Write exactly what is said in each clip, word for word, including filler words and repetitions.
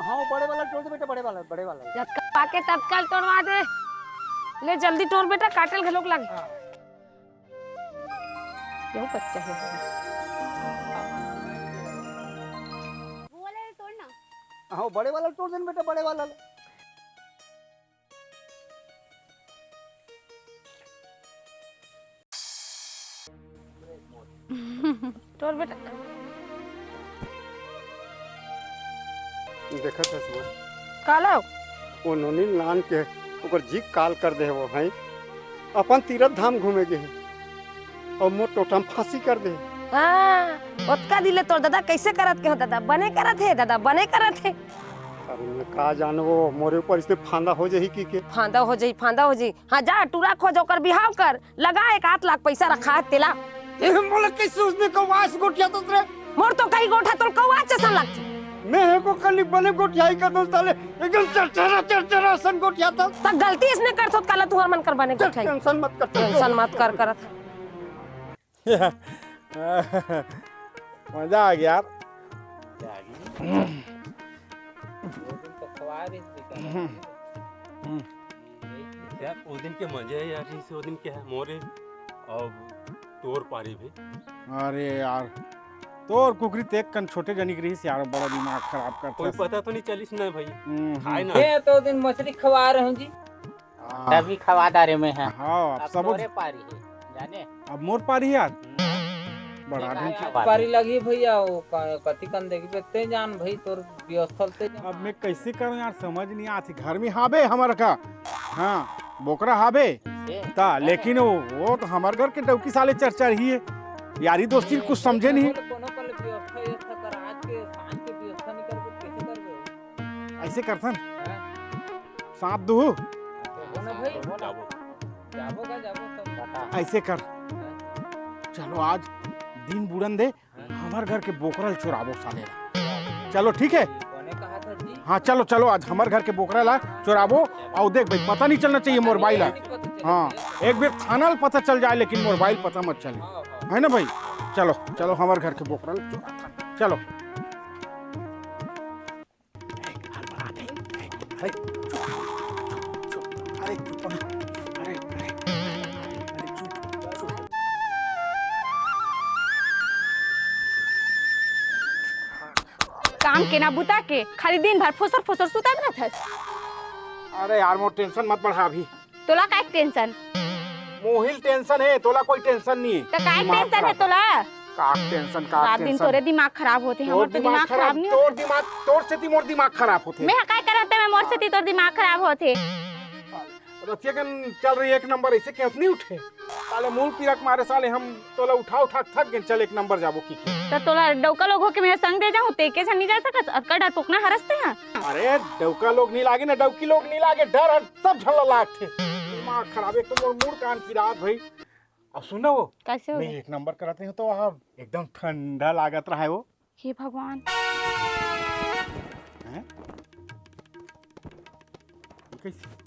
हाँ, वो बड़े वाला तोड़ दे बेटा, बड़े वाला, बड़े वाला। जतका पाके ततका ल तोड़वा दे। ले जल्दी तोड़ बेटा, काटे ल घलोक लागे। हाँ। यहू कच्चा हे। वो वाला ले तोड़ ना। हाँ, वो बड़े वाला तोड़ दे ना बेटा, बड़े वाला ले। तोर बेटा। देखत हस वो? काला? वो नोनी लान के ओकर जी काल कर दे वो, हैं? अपन तीरथ धाम घूमे गे हे। अउ मोर टोटा म फांसी कर दे। हाँ, ओतका दिन ले तोर ददा कइसे करत के हो ददा? बने करत हे ददा, बने करत हे। अरे मैं का जानवो, मोरे ऊपर इसने फांदा हो जाही कि के? फांदा हो जाही, फांदा हो जाही। हाँ, जा टूरा खोज, ओकर बिहाव कर, लगा एक आध लाख पइसा रखा हे तेला। ए, मोला कइसे उसने कौवा अस गोठियाथस रे? मोर तो कई गोठा तोर कौवा असन लगथे। मैं हे को कनी बने गोठियाई का दोस्त साले, एकदम चरचरा चरचरा असन गोठियाथस। त गलती इसने करथों त काला तुहर मन कर बने गोठियाई। टेंशन मत कर। टेंशन मत कर करत। मजा आ गया यार। मजा आ गया। वो दिन तो खवा रही थी, क्या? हम्म। हम्म। यार, वो दिन के मजे हैं यार, जैसे वो दिन क्या है, मोरे और तोर पारी भी। अरे यार, तोर कुकरी तेक कन छोटे जनिक रहीस यार, बड़ा दिमाग खराब करथस। कोई पता तो नहीं चलिस ना भाई। हम्म, खाए हम्म। ना। ये तो दिन मछली खवा रहे हैं जी। हाँ। तभी खवा डारे मैं है। हाँ, अब अब सब तोरे पारी है, जाने। अब मोर पारी यार। हम्म। बड़ा ढंग के आज पारी लगी भैया, वो क-, कति कन देखबे ते जान भाई, तोर व्यवस्था ते जान। अब मैं कैसे करूँ यार, समझ नहीं आती। घर में हाबे हमर का, हाँ, बोकरा हाबे। कैसे? ता, लेकिन वो, वो तो हमर घर के डौकी साले चरचर ही है। यारी दोस्ती कुछ समझे नहीं। कोनो, कोनो व्यवस्था, व्यवस्था कर, आज के शाम के व्यवस्था नहीं करबे, कैसे करबे? ऐसे करथन। हाँ। साथ दुहू। जाबो ना भाई। जाबो। जाबो का जाबो सब। बता। ऐसे कर। हाँ। चलो आज दिन बुड़न दे, हाँ। हमर घर के बोकरा ल चुराबो साले ला। चलो ठीक है। कोने कहा था जी? हाँ चलो, चलो आज हमर घर के बोकरा ला चुराबो। अउ देख भाई, पता नहीं चलना चाहिए मोर बाई ला। नहीं पता चले। हाँ, एक बेर थाना ल पता चल जाए लेकिन मोर बाई ल पता मत चले। हाँ, हाँ। है ना भाई? चलो, चलो हमर घर के बोकरा ल चुरा। चलो। अरे, हड़बड़ा नहीं। अरे, चुप, चुप, चुप। अरे, चुप ना। अरे, अरे, अरे, चुप, चुप। काम के ना बुता के, खाली दिन भर फुसर फुसर सुतत रहथस। अरे यार, मोर टेंशन मत बढ़ा अभी। तोला काय टेंशन? मोहिल टेंशन हे, तोला कोई टेंशन नहीं है। त काय दिमाग टेंशन हे खराब। तोला? का टेंशन, का रात दिन टेंशन? तोरे दिमाग खराब होथे, तोर हमर तो दिमाग दिमाग खराब खराब, नहीं तोर होथे। दिमाग, तोर सेती मोर दिमाग खराब होथे। मैं काय करत हे, मैं मोर सेती तोर दिमाग खराब होथे। रतिया कन चल रही एक नंबर, ऐसे कैसे नहीं उठे? साले मूल पीरा के मारे साले हम तोला उठा उठा के थक गेन। चल एक नंबर जाबो की के। त तोला डौका लोग होके मेर संग दे जाहूं, ते के झन नहीं जा सकत? अतका डरपोकना हरस ते हा। अरे डौका लोग नहीं लागे ना, डौकी लोग नहीं लागे, डर हर सब झन ला लागथे। दिमाग खराब, एक तो मोर मूड़ कान पिरात भाई। अब सुन ना वो, कैसे हो मैं गए? एक नंबर करत नहीं तो वहाँ एकदम ठंडा लागत रहा है वो। हे भगवान। हैं? ये कैसे?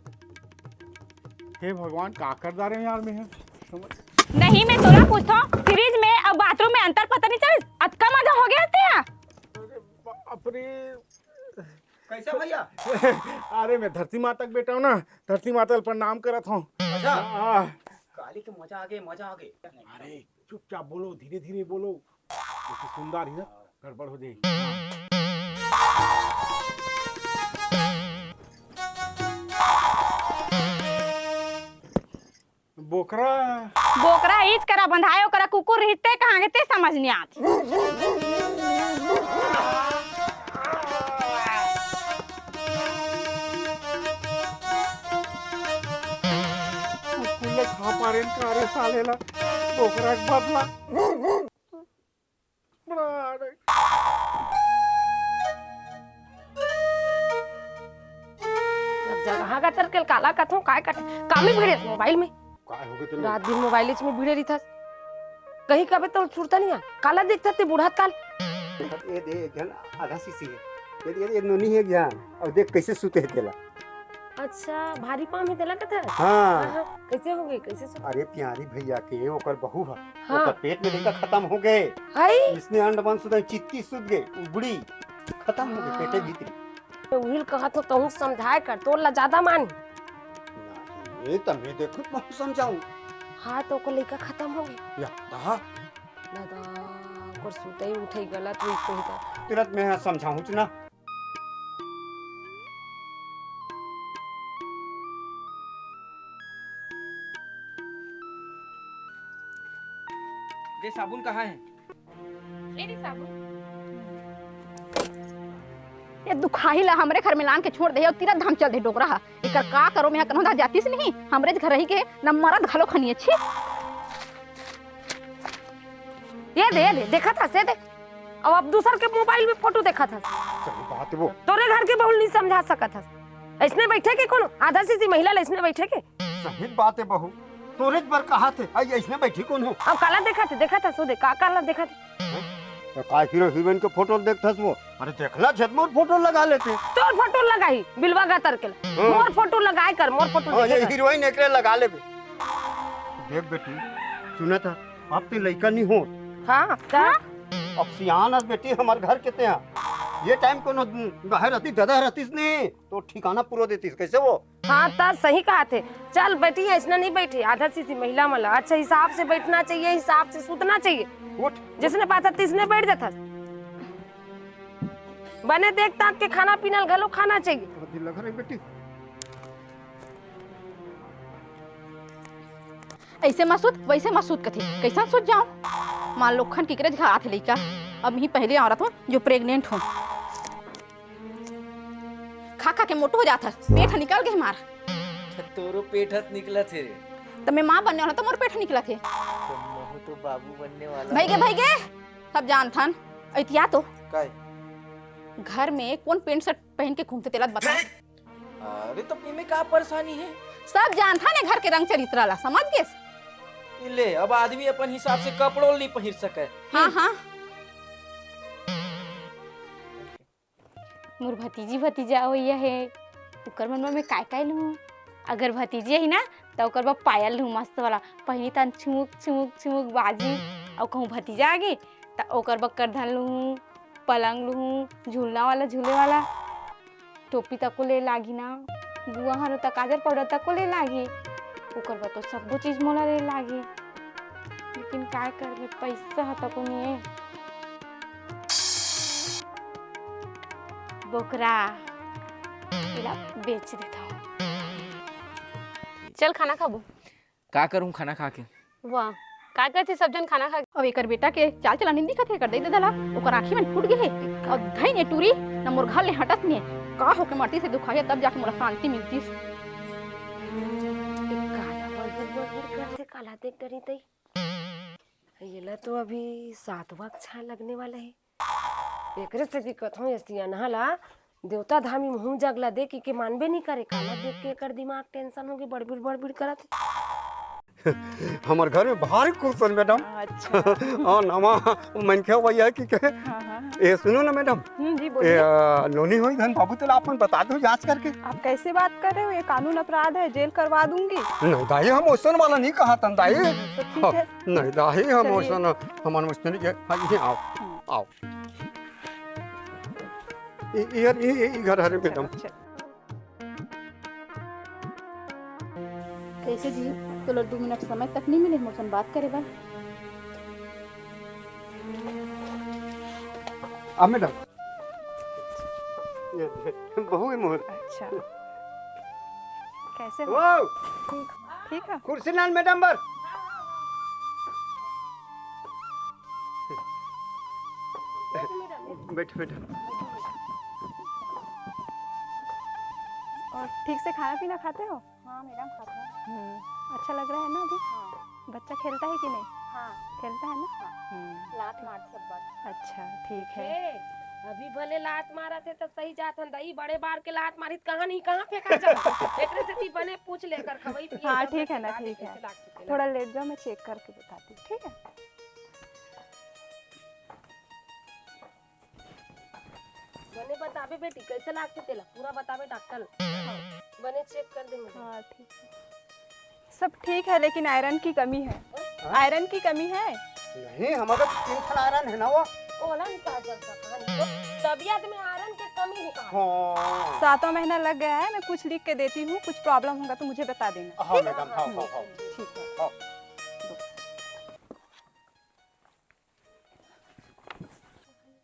हे भगवान, का कर डारे यार मैं? समझ नहीं, मैं तोला पूछथो, फ्रिज में अउ बाथरूम में अंतर पता नहीं चलिस? अतका मजा हो गया तेहा? अरे बाप रे। कैसे भैया? अरे मैं धरती माता के बेटा हूँ ना, धरती माता ल प्रणाम करत हूँ। अच्छा। हाँ। काली के मजा आ गए, मजा आ गए। अरे चुपचाप बोलो, धीरे धीरे बोलो। क्योंकि सुंदर ही ना गड़बड़ हो जाए। बोकरा। बोकरा इच करा बंधाए, ओकरा कुकुर रहिते कहाँ के, ते समझ नहीं आत। कुकुर ले खा पारेन का रे साले ला, बोकरा के बदला। अब जगह का तर के काला कथों, काय कथे? कामी भिड़े मोबाइल में। काय हो गए तेरे? रात दिन मोबाइल में भिड़े रहिथस। कहीं कबे तो छुड़ता नहीं है। काला देखता ते बूढ़ा काल। ये दे, एक जन आधा शीशी है। ये, ये, ये नोनी है एक जन। और देख कैसे सुते है तेला। अच्छा, भारी पाम हे तेला कथा? हाँ। हाँ, हाँ, कैसे हो गई, कैसे सो? अरे प्यारी भैया के ओकर बहू ह, हाँ। ओकर पेट में लइका खत्म हो गए। हाय। इसने अंड बन सुधा चित्ती सुत गए, उबड़ी खत्म हो गए पेटे हाँ। भीतरी। उहिल कहत हो, तहूँ समझाए कर, तोर ला ज्यादा मान। नहीं, त मैं देखूँ, मैं समझाऊँ। हाँ, त ओकर लइका खतम हो गे। या, तहा? दादा, ओकर सुतई उठई गलत होइस कहीं त। तुरंत मैं समझाऊँ ना। दे, साबुन कहाँ है? ए रे साबुन। ये दुखाही ला हमरे घर में लान के छोड़ दे अउ तीरथ धाम चल दे डोकरा हा। एकर का करो, मैं कन्हो दा जातिस नहीं, हमरे घर रही के न मरद घलो खनिये छी। ये दे, ये दे, देखत हस, ये दे। अब, अब दूसर के मोबाइल में फोटो देखत हस। सही बात है वो। तोरे घर के बहू नहीं समझा सकत हस। अइसने बइठे के कोनो आधा सीसी महिला ला अइसने बइठे के? सही बात है बहू, तोरे बर कहा थे, आई अइसने बइठी कोनो। अब काला देखत हे, देखत हस, वो दे, का काला देखत हे? त का हीरो हीरोइन के फोटो देखत हस वो? अरे देखला झट मोर फोटो लगा लेते। तोर फोटो लगाही, बिलवा गतर के ला। हाँ। मोर फोटो लगाए कर, मोर फोटो हाँ, देखे ये कर। हीरोइन एकरे लगा लेबे। देख बेटी, सुनत हस, अब ते लइका नहीं हो। हाँ, का? अब सियान हस बेटी, हमर घर के ते हा। ये टाइम कोनो गहे रहती, ददा रहतीस नहीं, तो ठिकाना पूरा देतीस। कैसे वो? हाँ, त सही कहा थे। चल बेटी, अइसना नहीं बइठी, आधा सीसी महिला मन ला। अच्छा, हिसाब से बइठना चाहिए, हिसाब से सुतना चाहिए। उठ। जइसने पाथस तइसने बइठ जाथस। बने देख ताक के खाना पीना घलो खाना चाहिए। अरे लगा रही बेटी। अइसे मत सुत, वइसे मत सुत कथे। कइसन सुत जाऊं? मान लो खन किकरे घर आथे लइका। अब ही पहले औरत हूँ जो प्रेग्नेंट हूँ। खा खा के मोटू हो जात हस, पेट ह निकल गे हमार। त तोरो पेट ह निकलत हे रे। त मैं माँ बनने वाला त मोर पेट ह निकलत हे। त महू तो बाबू बनने वाला भइगे, हूँ। भइगे, सब जानथन। अइतिया तो काय? घर में कौन पैंट शर्ट पहन के घूमथे तेला बता। अरे त इमे का परेशानी हे? सब जानथन ए घर के रंग चरित्रा ला, समझ गेस? ई ले, अब आदमी अपन हिसाब से कपड़ो नहीं पहिर सके। हाँ, हाँ। मोर भतीजी भतीजा होइया हे, ओकर मन बर मैं काय काय लूँ? अगर भतीजी आही ना, त ओकर बर पायल लूँ मस्त वाला, पहिनी तन छुमुक छुमुक छुमुक बाजी। अउ कहूँ भतीजा आगे, त ओकर बर करधन लूँ, पलंग लूँ, झूलना वाला झूले वाला, टोपी तको ले लागी ना, बुआ हरो त काजर पाउडर तको ले लागी। ओकर बर तो सब्बो चीज मोला ले लागी। लेकिन काय करबे, पइसा ह तको नइये। बोकरा, एला बेच देथव। चल खाना खाबो। का करूं खाना खा के? वाह, का करथे सब झन खाना खा के? अब एकर बेटा के चाल चलन नइ दिखत हे, एकर दई ददा ला, ओकर आँखी मन फूट गे हे। अउ धइन ए टूरी, न मोर घर ले हटत नइ हे। का होके माटी से दुखाही, तब जाके मोला शांति मिलतिस। ए काला बड़बड़ बड़बड़ करथे, काला देख डरी तई। येला तो अभी सातवां कक्षा लगने वाला हे। एकरे से भी कथों, ये सियानहा ला देवता धामी मुँह जगला दे कि के मानबे नहीं करे, काला देख के एकर दिमाग टेंशन होगे, बड़बिड़ बड़बिड़ करत हे। हमर घर में भारी खुश हन मैडम। अच्छा। हाँ, नवा मनखे वही है कि के। हाँ, हाँ। ए, सुनो ना मैडम। हम्म, जी, ए, बोलिए। आ, नोनी होई धन बाबू, तेला अपन बता दो जांच करके। आप कैसे बात कर रहे हो? ये कानून अपराध है, जेल करवा दूंगी। नहीं दाई, हम ओसन वाला नहीं कहा तन दाई। तो ठीक है। नहीं दाई, हम चलिए। ओसन, हमन ओसन ये, हाँ, ये आओ, हम्म। आओ। ई, ई, ई, ई घर हरे मैडम। चलो, चलो। कैसे जी? तोला दू मिनट समय तक नहीं मिले मोर संग बात करे बर? आ मैडम, ये दे, बहू है मोर। अच्छा, कैसे हो? वो ठीक, ठीक है। कुर्सी लान मैडम बर। बैठ, बैठ। और ठीक से खाना पीना खाते हो? हाँ मैडम, खाते हैं। हम्म, अच्छा लग रहा है ना अभी? हाँ। बच्चा खेलता है कि नहीं? हाँ। खेलता है ना? हाँ। हम्म। लात मार सब बात। अच्छा, ठीक है। ए, अभी भले लात मारत हे त सही जात हन दई, बड़े बार के लात मारी त कहाँ नहीं कहाँ फेंका जाए। एकरे से ती बने पूछ लेकर खवई पिए हाँ, सब ठीक है ना, बता दे ठीक है। कैसे लाग सकेला। थोड़ा लेट जाओ, मैं चेक करके बताती हूँ, ठीक है? बने बताबे बेटी, कैसे लागथे तेला पूरा बताबे डॉक्टर। हाँ। बने चेक कर दे मुझे। हाँ, ठीक है। सब ठीक है, लेकिन आयरन की कमी है। हाँ? आयरन की कमी है। नहीं, हमारे तीन ठन आयरन है ना वो। ओला निकाल जब तक, हाँ, तो तबियत में आयरन के कमी हाँ। सातवां महीना लग गया है, मैं कुछ लिख के देती हूँ, कुछ प्रॉब्लम होगा तो मुझे बता देना, हाँ, ठीक है? मैडम, हाँ, हाँ, हाँ। ठीक है। हाँ।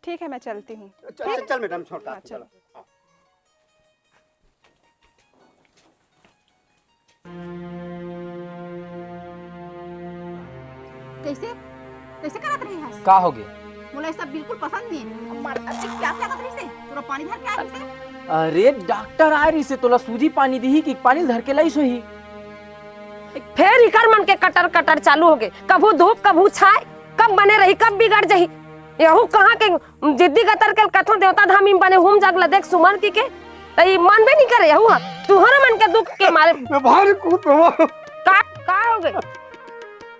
ठीक है, मैं चलती हूँ। चल, चल, चल, मैडम, छोटा, हाँ, चलो। चलो। हाँ। कैसे? कैसे करत रहे हस? का हो गया? मोला ये सब बिल्कुल पसंद नहीं है। अब मार, अब देख, प्यास लागत रहिस हे, तोला पानी धर के आए रहिस हे। अरे, डॉक्टर आए रहिस हे, तोला सूजी पानी दिही कि पानी धर के लाइस होही? फेर इकर मन के कटर कटर चालू हो गए, कभू धूप, कभू छाय, कब बने रही, कब बिगड़ जही। यहू कहाँ के जिद्दी गतर के कथों देवता धामी में बने हूम जग ल देख सुमन की के, त ई मानबे नहीं करे यहू ह। तुहरे मन के दुख के मारे। मैं भारी कूप हूँ। का, का हो गए?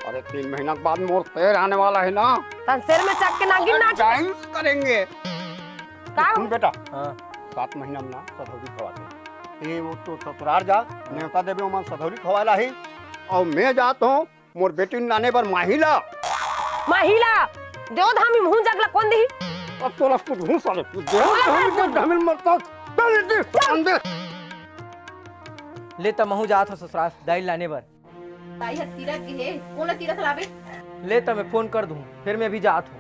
अरे, तीन महीना के बाद मोर शेर आने वाला है ना। तन शेर में चक के नागिन नाच। डांस करेंगे। का हो सुन गए? बेटा, हाँ। सात महीना में ना सधौरी खवाते। ते वो तो ससुरार जा, नेवता देवे ओमन सधौरी खवाला ही। और मैं जात हूँ मोर बेटी लाने बर माही ला। माही ला? देव धामी मुहूं जग ला कौन दिही? अब तोला कुछ हूं साले, तू देव धामी के धामी मत कर। चल दे, चल दे। ले त महूं जात हो ससुराल, दाई लाने बर। दाई ह तीरथ गे हे, कोन ला तीरथ लाबे? ले त मैं फोन कर दूं, फिर मैं भी जात हूं।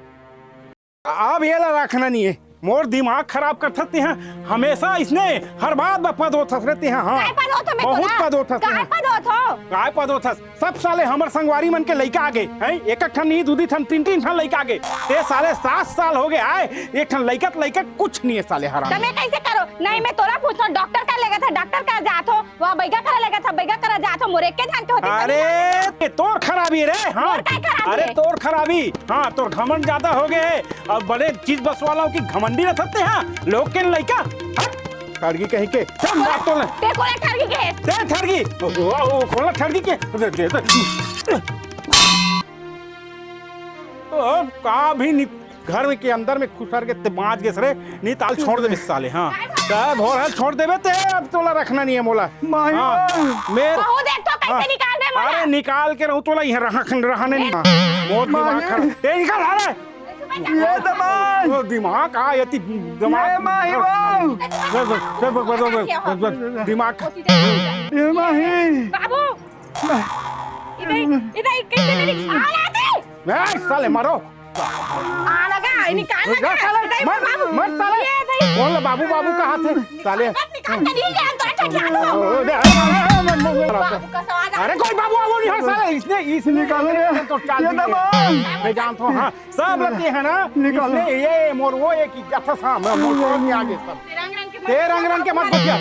अब ये ला रखना नहीं है। मोर दिमाग खराब करथस तेहा, हमेशा इसने हर बात में पद होथस रे तेहा। हाँ। काय पद होथो मैं बहुत तोला? पद होथस काय तेहा। पद होथो? काय पद होथस? सब साले हमर संगवारी मन के लइका आ गए हैं, एक एक ठन नहीं, दू दू ठन, तीन तीन ठन लइका आ गए। ते साले सात साल हो गए आए, एक ठन लइका त लइका कुछ नहीं है साले हराम। त मैं कैसे करो? नहीं, मैं तोला पूछो, डॉक्टर का लेगा था, डॉक्टर का जात हो, वहाँ बैगा करा लेगा था, बैगा करा जात हो, मोर एके जान के होती अरे, तोर खराबी रे, हाँ। मोर काय खराबी अरे, रे? तोर खराबी, हाँ, तोर घमंड ज्यादा हो गए। अब बड़े चीज बस वाला हो कि घमंडी रहते हैं, लोग के लइका, हट, ठरगी कहीं के, चल, बात तो ले। ते कोला ठरगी के? ते ठरगी, ओ, ओ, ओ, कोला ठरगी के? दे, दे, दे। ओ, का भी नि-, घर में के अंदर में खुसर के ते बाँच गे सरे, नहीं ताल छोड़ देबे साले, हाँ। काय भोर हल छोड़ देबे ते, अब तोला रखना नहीं है मोला। माही हाँ, बाबू। मैं बहुत एक तो कैसे हाँ। निकाल दे मोला? अरे निकाल के रहूं तोला यहाँ रहा, रहने नहीं। मोर दिमाग माही। खराब। ए निकाल, अरे। ये दबाई। ओ दिमाग आ, ये ती-, दिमाग। ये माही बाबू। बस, बस, दिमाग। ये माही। बाबू। इधर, इधर कैसे मेरी आला दे? ए, साले मारो। आ लगा, निकाल लगा। साले, इधर मर, बाबू। मर साले। ये इधर। बोल बाबू, बाबू कहाँ थे? साले। मत निकाल, चली गया, तो ठठिया दो। ओ, दे, अरे, अरे, अरे, मर, मर, मर, मर। बाबू का सवाल आ अरे, कोई बाबू, बाबू नहीं है, साले। इसने, इसने निकाल ले। तो चाल ये दी है। दबा। मैं जानता हूँ, हाँ। सब लगे हैं ना, निकाल। इसने ये मोर वो एक ही जथा सा, मैं मोर को नहीं आगे सब। तेरा रंग रंग के मत तेरा रंग रंग के मत बचिया।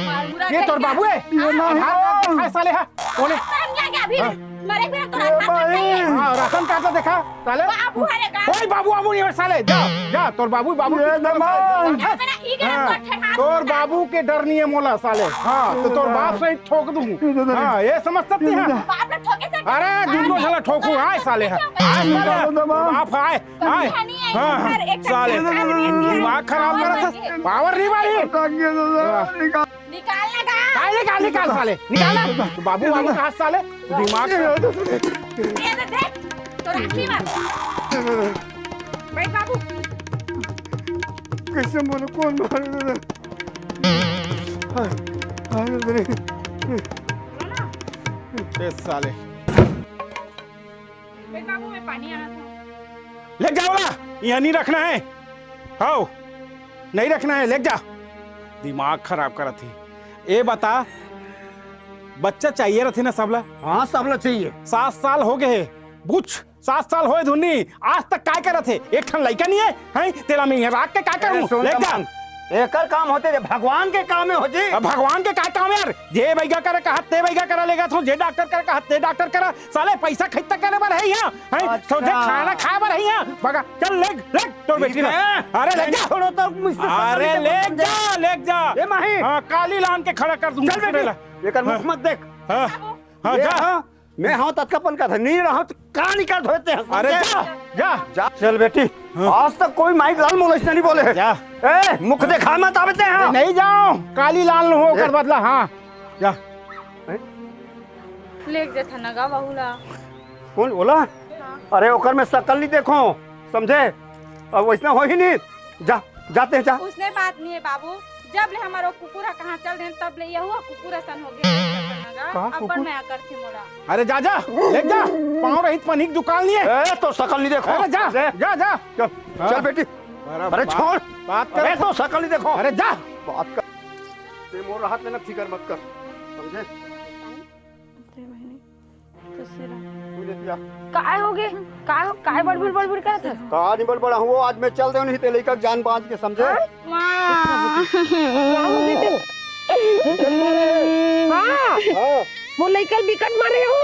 ये तोर बाबू है? ये माँ आधार कार्ड है। दिखा साले है। कौन है? शर्म नहीं आ गया अभी? हाँ। मरे बिना तो ए राशन कार्ड भाई। नहीं है। हाँ, राशन कार्ड तो दिखा, साले। बाबू हरे का? कोई बाबू आबू नहीं है साले, जा, जा, तोर बाबू, बाबू ये की दमा। साले। मेरा ई गया हाँ, तो ठेठा तोर दूंगा। बाबू के डर नहीं है मोला साले। हाँ, तो तोर बाप से ही ठोक दूँ। ये दमा। हाँ, ये समझ सकते हैं। बाप ने ठोके से अरे, दूनो साला ठोकू, आए साले, आए साले, ये दमा। बाप आए। कभी आए। नहीं आए, हाँ, हाँ, सर, एक साले। दिमाग खराब करत हस। पावर नहीं मारी। निकाल ना गा। काय निकाल, निकाल साले, निकाल ना। तो बाबू, बाबू कहाँ साले? दिमाग खराब। ये दे, देख, तो राखी मार। बैठ बाबू। कैसे बोलो, कौन मारे दादा? हाँ, हाँ, दादा रे। बोलो ना। ए साले। बैठ बाबू, मैं पानी आना था। ले जाओ ना, यहाँ नहीं रखना है। हाओ, नहीं रखना है, ले जा। दिमाग खराब करत ही। ए बता, बच्चा चाहिए रथे ना सबला? हाँ, सबला चाहिए। सात साल हो गए हे, बुझ, सात साल होए धुन नी, आज तक काय करत हे? एक ठन लइका नहीं है, हैं? तेला मैं यहाँ राख के काय करूँ? ए, सुन ले तो जा। मन, एकर काम होथे, भगवान के काम में हो जी। अब भगवान के काय काम यार? जे बैगा करा कहत, ते बैगा करा लेगत हो, जे डॉक्टर करा कहत, ते डॉक्टर करा। साले पैसा खत्ता करे बर हे यहाँ, हैं? अच्छा। सोझे खाना खाए बर हे यहाँ। भगा, चल ले, ले, तोर बेटी ला। अरे ले जा। छोड़ो तो मुझसे अरे ले जा, ले जा। ए माही। हाँ, काली लान के खड़ा कर दूँ। चल बेटी, एकर मुख मत देख। हाँ, हाँ, जा। मैं हाँ ततका पन का था, नहीं रहा तो का निकाल धोते हैं, अरे समझे? जा, जा। जा। चल बेटी, हाँ। आज तक कोई माइक लाल मोला इसने नहीं बोले। जा। ए, मुख देखा मत आवे ते, हाँ। नहीं जाओ, काली लाल हो कर ए। बदला, हाँ। जा। लेग देथा नगा बहू ला। कौन बोला? हाँ। अरे ओकर में सकल नहीं देखो, समझे? अब वैसना हो ही नहीं। जा, जाते हैं, जा। उसने बात नहीं है बाबू, जब ले हमर वो कुकुर ह कहाँ चल देन, तब ले यहू ह कुकुर असन हो गे। का अब्बड़ कुकुर? मया करथे मोला। अरे जा, जा, ले जा, पाँव रहित पनिक दुकान लिए। ए, तो सकल नहीं देखो। अरे जा, ले। जा, जा। चल, हाँ। चल बेटी। अरे अरे बात, छोड़। बात कर। अरे तो सकल नहीं देखो। अरे जा। बात कर। ते मोर हाथ लेना फिकर मत कर, समझे? अरे बहिनी, कइसे रह- तू लेती आ। काय हो गे? काय हो, काय बड़बड़ बड़बड़ करत हस? का नहीं बड़बड़ हूँ, आज मैं चल देव नहीं ते लइका के जान बाँच के, समझे? हाँ? माँ। का हो गे ते? हाँ। हाँ। मोर लइका ल बिकट मारे हो।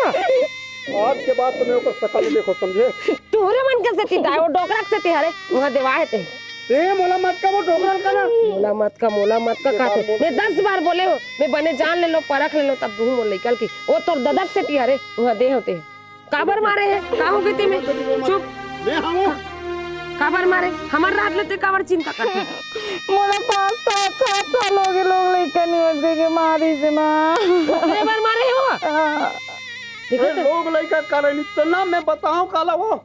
आज के बाद तो मैं ओकर सकल नहीं देखो, समझे? तोहरे मन के सेती ताय, वो डोकरा के सेती हरे, उहाँ देवा हे ते। ए, मोला मत का, वो डोकरा ल का ना। मोला मत का, मोला मत का, बेकार काते। बोल। मैं दस बार बोले हो, मैं बने जान ले लो, परख ले लो, तब तू मोर लइका ल की। वो तोर ददा के सेती हरे, उहाँ दे होते। काबर मारे हे? का हो गे ते में? चुप। मैं हूँ। काबर मारे? हमर रात ले ते काबर चिंता करत हस? मोला पाँच सात, सात साल हो गे, लोग लइका नहीं होत कहिके मारिस ना। ओकरे बर मारे हे वो? हाँ। देखो ए, तो। लोग लइका करे नहीं तो ना, मैं बताऊँ काला वो।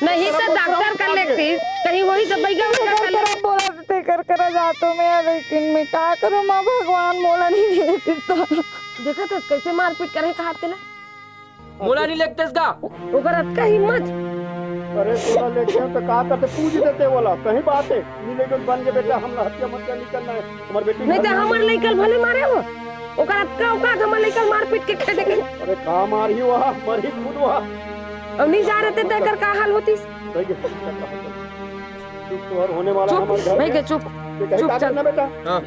नहीं तो डॉक्टर कर लेती, कहीं वही तो बैगा वैगा कर लेती। तेकर करा जातो मैं, लेकिन मैं का करूँ माँ, भगवान मोला नहीं देती तो। देखत हस कइसे मारपीट करे कहात तेला। मोला नहीं लेगतेस गा। ओकर अतका हिम्मत। अरे तोला लेगतेस तो का करते, पूछ देते वाला, सही बात है। नहीं लेगतेस बन के बेटा, हमला हत्या मत्या नहीं करना है। हमर बेटी नहीं घर तो में हमर लइका ल भले मारे हो। ओकर अतका औकात हमर लइका ल मारपीट के खेदे के। अरे का मारही वह, मरही खुद वह। अब नहीं जा रहते तो एकर का हाल होतीस? सही है। चुप तो और होने वाला चुप, हमारे घर भाई में। के चुप। ये कहीं चुप, का चल। करना बेटा? हाँ।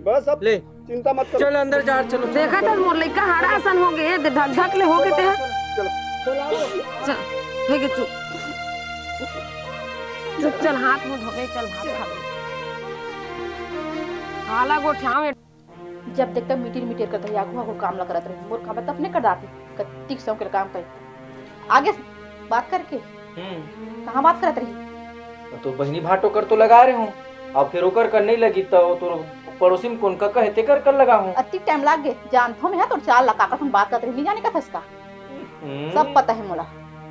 बस अब ले। चिंता मत करो। चल अंदर जा, चलो, चलो, देखा चलो। था मोर लइका हरा असन हो गे, दे ढक ढक ले हो गे ते ह। चलो। चल, हे गे चुप। चुप, चल हाथ मुंह धोबे, चल भात खाबे। हाला गोठियावे। जब देख तब मीटिर मीटिर करत रही, आगू आगू काम ला करत रही। मोर काम त अपने कर डारती, कत्ती सौंक के काम करे। आगे बात करके। हम्म। कहाँ बात करत रही? तो बहिनी भाटो कर तो लगा रहे हूँ, अब फिर ओकर कर नहीं लगी तो तोर पड़ोसी में कौन का कहे तेकर कर लगा हूँ। अति टाइम लाग गे, जानथो मैं ह तोर चाल ला, काकर संग बात करत रही, नहीं जाने का थस का? हम्म। सब पता है मोला।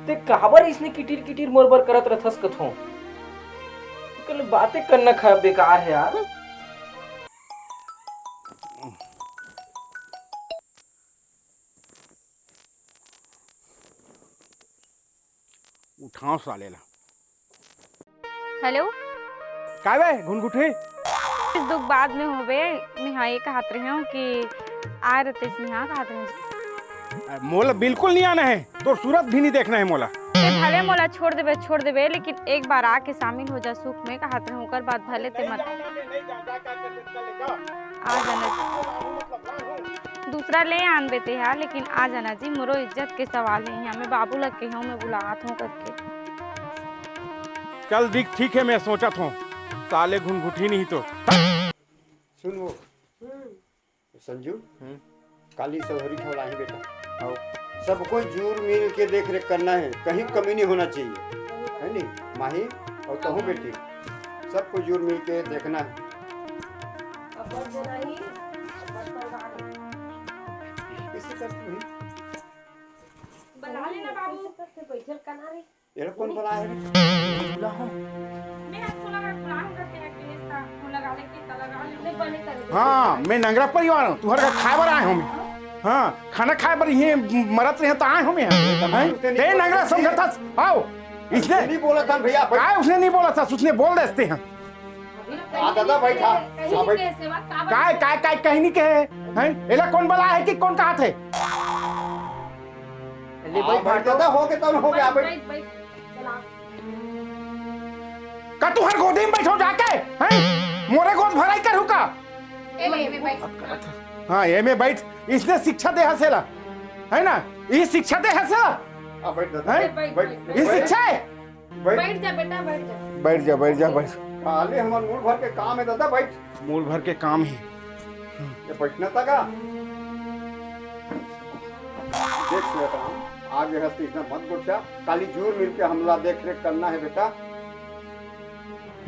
ते काबर इसने किटिर किटिर मोर बर करत रथस कथो? कल बातें करना खा बेकार है यार। उठाओ साले ला। हेलो। काय बे घुनघुटी? इस दुख बाद में होबे, मैं हाँ ये कहत रहे हूँ कि आय रतेश यहाँ कहत रहे हूँ। अ, मोला बिल्कुल नहीं आना है, तोर सूरत भी नहीं देखना है मोला। ते भले मोला छोड़ देबे, छोड़ देबे, लेकिन एक बार आके शामिल हो जा सुख में, कहत रहे हूँ, ओकर बाद भले ते मत। आ जाना। दूसरा ले आनबे ते हा, लेकिन आ जाना जी, मोरो इज्जत के सवाल है यहाँ। मैं बाबू लग के हूँ, मैं बुलात हूँ करके। चल दिख, ठीक है, मैं सोचत हूँ, साले घुनघुटी नहीं तो। सुन वो, संजू, हम्म। काली सौहरी ठौलाही बेटा। आओ। सबको जुर मिल के देख रेख करना है, कहीं कमी नहीं होना चाहिए, है नी? माही और तहूँ बेटी, सबको जुर मिल के देखना है। अब्बड़ जनाही, अब्बड़ परवाही। कैसे करती हुई? बना लेना बाबू। कैसे करते बैठल कना रे? एला कौन बलाए हे? बुला हो। मैं आज थोड़ा बुला हूँ करके रख दिए इसका। वो लगा ले, कितना लगा ले। मैं बने कर दूँ। हाँ, मैं नंगरा परिवार हूँ, तुम्हारे घर खाए बर आए हूँ मैं। हाँ, खाना खाए बर ये मरत रहे तो आए हूँ मैं यहाँ। हैं? ए, नंगरा समझा था, आओ। इसने नहीं बोला था भैया, बैठ। काय उसने नहीं बोला था, उसने बोल देते हैं। हाँ, दादा, बैठ, हाँ। कहीं हाँ, बैठ। के सेवा का काय, काय, काय, कहीं नहीं कहे, हैं? एला कौन बला है कि कौन कहा थे? ले हाँ, बैठ, बैठ, दादा, हो गया, तब हो गया, बैठ। बैठ, बैठ, चला। का तू हर गोदी में बैठो जाके, हैं? मोरे गोद भराई करू का? ए, ले, ए, बैठ। हाँ, ए में बैठ। इसने शिक्षा दे हसेला, है ना? ये शिक्षा दे हसेला? हाँ, बैठ, दादा, हैं? बैठ, बैठ, ये बैठ। शिक्षा है? बैठ। बैठ जा बेटा, बैठ जा। बैठ जा, बैठ जा, बैठ। खाली हमार मूल भर के काम है दादा, बैठ। मूल भर के काम ही। ये बैठना था का? देख सुरतराम, आगे हस्ती इतना मत गोठिया। काली जुर मिल के हमला देख रेख करना है बेटा।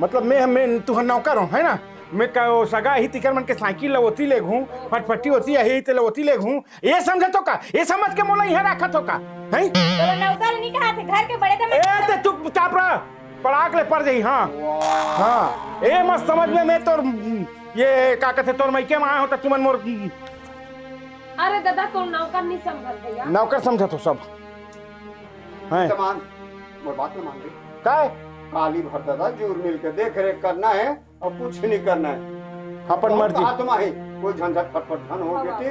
मतलब मैं, मैं तुहर नौकर हूँ, है ना? मैं का, वो सगा ही तिकर मन के साइकिल ला ओती ले घूँ, फटफटी ओती आही, ते ला ओती ले घूँ। ये समझे तो का? ये समझ के मोला यहाँ रखत हो का? हैं? तो नौकर नहीं कहा थे, घर के बड़े थे। ए, ते चुपचाप रह। पड़ाक ले पड़ जाही। हाँ, हाँ, ए मत समझ में, मैं तोर, ये का कहते, तोर मइके में आए हों त तुमन मोर। अरे दादा, तोर नौकर नहीं समझत भैया। नौकर समझत हो सब। हैं? सामान, मोर बात न मान ले। काय? काली भर दादा, जुर मिल के देख रेख करना है और कुछ नहीं करना है। अपन मर्जी। बात माही, कोई झंझट फटफट धन हो हाँ, बेटी।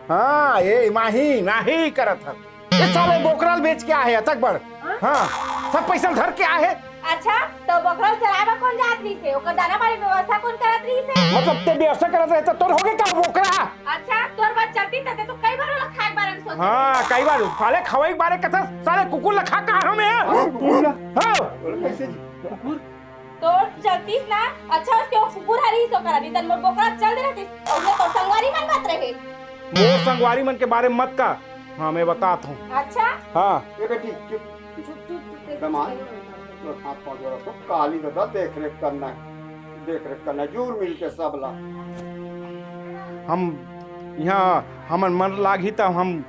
हाँ, ये माही, माही करत हन। ये साले बोकरा ल बेच के आए हे, अतक बड़। हाँ? हाँ, सब पैसा धर के आए हे। अच्छा, तो बोकरा ल चराए बर कोन जात रहिस हे? ओकर दाना पानी व्यवस्था कोन करत रहिस हे? मतलब, ते व्यवस्था करत रहे, त तोर होगे का बोकरा? अच्छा, तोर बात चलती, त ते तो कई बार ओला खाए के बारे में सोचे। हाँ, कई बार। साले खवाई के बारे कथस, साले कुकुर ल खा का हूँ मैं? हाँ, कुकुर ल? हाँ। बोले, कैसे जी? कुकुर? तोर चलतीस ना, अच्छा उसके वो कुकुर हरी सो करा, नहीं त मोर बोकरा चल दे रहतीस, और वो तोर संगवारी मन बात रहे। मोर संगवारी मन के बारे में मत का, हाँ, मैं बतात हूँ। अच्छा? हाँ। ए बेटी, चुप। चुप, चुप, चुप, तेरे दमाद, कुछ नहीं होता। तो हाथ पाँव जोड़ा तो काली दादा देख रेख करना है, देख रेख करना है, जुर मिल के सब ला। हम यहाँ हमन मन लागही त हम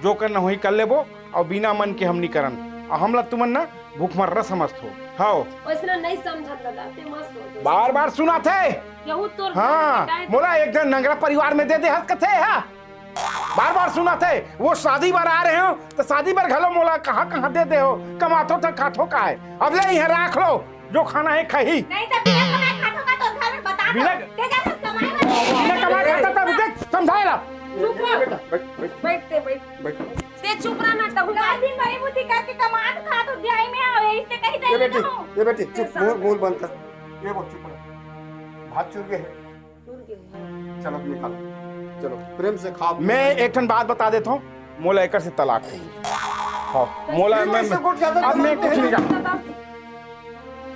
जो करना होही कर लेबो, और बिना मन के हम नहीं करन। और हमला तुमन ना भूखमर्रा समझत हो। हाओ। वैसना नहीं समझत दादा, ते मत सोच। बार बार सुनाथे। यहू तोर हाँ, बेटा है। मोला एक झन नंगरा परिवार में दे दे हस कथे हा। बार बार सुनाथे, वो शादी बर आ रहे हो, तो शादी बर घलो मोला कहाँ कहाँ दे दे हो, कमाथो त खाथो काय। अब ले इहाँ राख लो, जो खाना है खाही। नहीं तो बिना कमाए खाथो का तोर घर में बता दो। बिना ते जा तो कमाए वाले बिना कमाए खाता तब देख समझाए ला। चुप हो। बेटा, बैठ, बैठ। बैठ ते, बैठ। बैठ। ते चुप रह ना, तहु पूरा दिन बड़ी बुद्धि करके कमात खात हो, ध्याई में आओ, इससे कहीं ये दे बेटी, ना हो। ये बेटी, चुप, मुंह, मुंह बंद कर। ये वो चुप रह। भात चुर गए है। चुर गए हैं। चलो, निकालो। चलो, प्रेम से खाओ। मैं एक ठन बात बता देता हूँ, मोला एकर से तलाक है। हाँ, मोला मैं, कैसे कुछ ज्यादा अब मैं तलाक कुछ है? नहीं जानता।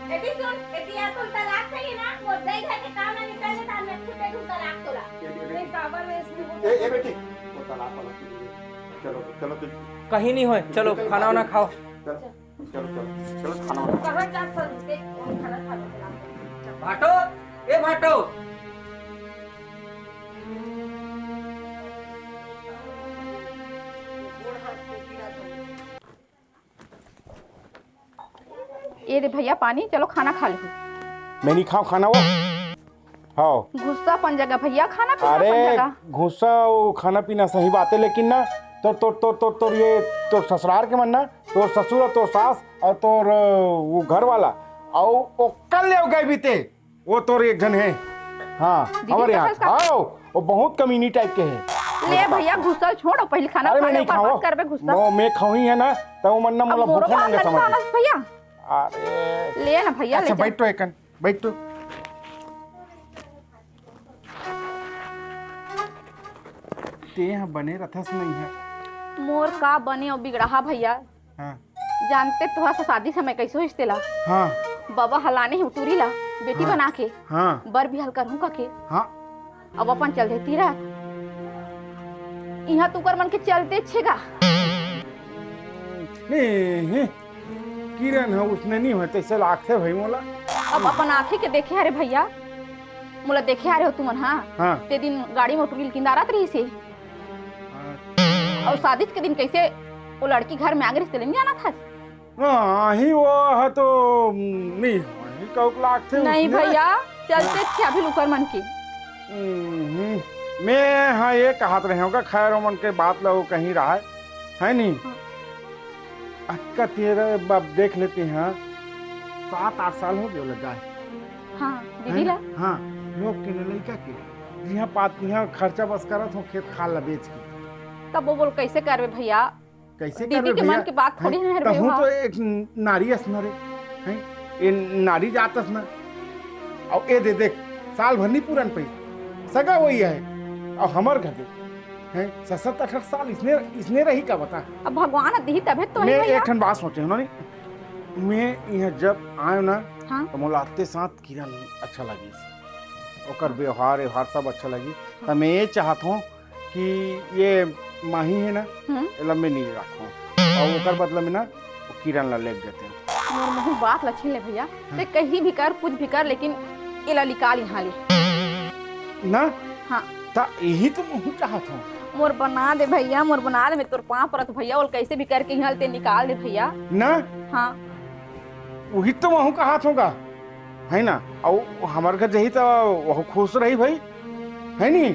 एती सुन, एती यार तुम तलाक चाहिए ना, वो दई घर के काम ना निकलने था, मैं खुद दे दूँ तलाक तोला। ये, ये, ये, मैं काबर में इसलिए ए, ए बेटी, वो तलाक वाला चीज़ है। चलो, चलो, चलो। कहीं नहीं होए, चलो, चलो, खाना वाना खाओ। चलो, चलो, चलो, चलो, खाना वाना। कहाँ जा सकते? कौन खाना खा सकते? भाटो, ए भाटो। ये दे भैया पानी, चलो खाना खा लो। मैं नहीं खाऊं खाना वो। हाँ। गुस्सा अपन जगह भैया, खाना पीना अपन अरे, जगह। गुस्सा वो खाना पीना सही बात है, लेकिन ना, तो, तो, तो, तो, तो ये, तो ससुराल के मन ना, तो ससुर और तो सास और तो, वो घर वाला, और ओकर ले गए बीते। वो तोर एक झन हे। हाँ, दीदी, हमर यहाँ। कइसे का? हाँ, वो बहुत कमीनी टाइप के हे। ले भैया, गुस्सा छोड़, पहले खाना अरे, खा मैं ले, नहीं ओकर बाद खाऊँ। करबे गुस्सा। वो मैं खाऊँ ही है ना, तो वो मन ना अब मोला मोरो भूखा बाहर नंगे लग समझ जाना ले। भैया। अरे। ले ना भैया, अच्छा, ले जा। बैठ तो एकन, बैठ तो। ते यहाँ बने रथस नहीं है। मोर का बने अउ बिगड़ाहा भैया। हाँ। जानते तुहा से शादी समय कैसे होइस तेला? हाँ। बाबा हलाने ही उटूरी ला, बेटी हाँ। बना के। हाँ। बर बिहाल करहूँ कके। हाँ। अब अपन चल देती रह। इहाँ तुकर मन के चलते छेगा। नहीं, किरण ह उसने नहीं होय, तैसे लागथे भाई मोला। अब अपन आँखें के देखे हरे भैया, मोला देखे हरे हो तुमन, हाँ? हाँ। ते दिन गाड़ी में उटूरी ल किंदारत रहिस हे। हाँ। अउ शादी के दिन कैसे वो लड़की घर में आगे रिश्ते लेने आना था? हाँ, ही वो है तो नहीं, वही कहूक लागथे नहीं उसने। भैया, चलते थे अभी लुकर मन की। हम्म, मैं हाँ ये कहत रहे होगा, खैर ओमन के बात ला वो कहीं रहा है, है नहीं? हाँ। अक्का तेरा बाप देख लेते हैं, सात आठ साल हो गए लगा है। हाँ, दीदी है ला? ना? हाँ, लोग के लड़का के, यहाँ पात, यहाँ खर्चा बस करत हो खेत खाल ला बेच के। तब वो बोल कैसे करबे भैया? कैसे दीदी करबे के भैया? मन के बात थोड़ी हैं? ना हर तहूँ व्यवहार। तो एक नारी अस न रे, हैं? ये नारी जात अस न। अउ ये दे देख, साल भर नहीं पूरन पई। सगा वही है। अउ हमर घर दे, हैं? सत्तर अठहत्तर साल इसने, इसने रही का बता? अब भगवान दिही तभे तो मैं वही एक भैया। ठन बात सोचे हूँ ना, नहीं? मैं यहाँ जब आयो ना, हाँ। तो मोला आते साथ किरण अच्छा लगिस, ओकर व्यवहार, व्यवहार सब अच्छा लगिस। हाँ। तो मैं ये चाहत हूँ कि ये माही है ना, हम्म। एला मैं नहीं रखूँ। और ओकर बदला में ना, वो किरण ला लेके देते हैं। मोर मुँह बात ला छीन ले भैया। हाँ। ते कहीं भी कर, कुछ भी कर, लेकिन एला निकाल यहाँ ले। ना? हाँ। ता यही तो मैं चाहत हूँ। मोर बना दे भैया, मोर बना दे, मैं तोर पाँव परत भैया, ओल कैसे भी करके यहाँ ले ते निकाल दे भैया। ना? हाँ। वही तो वहू कहात हों गा, है ना? अउ हमर घर जही तो वहू खुश रही भाई, है नी?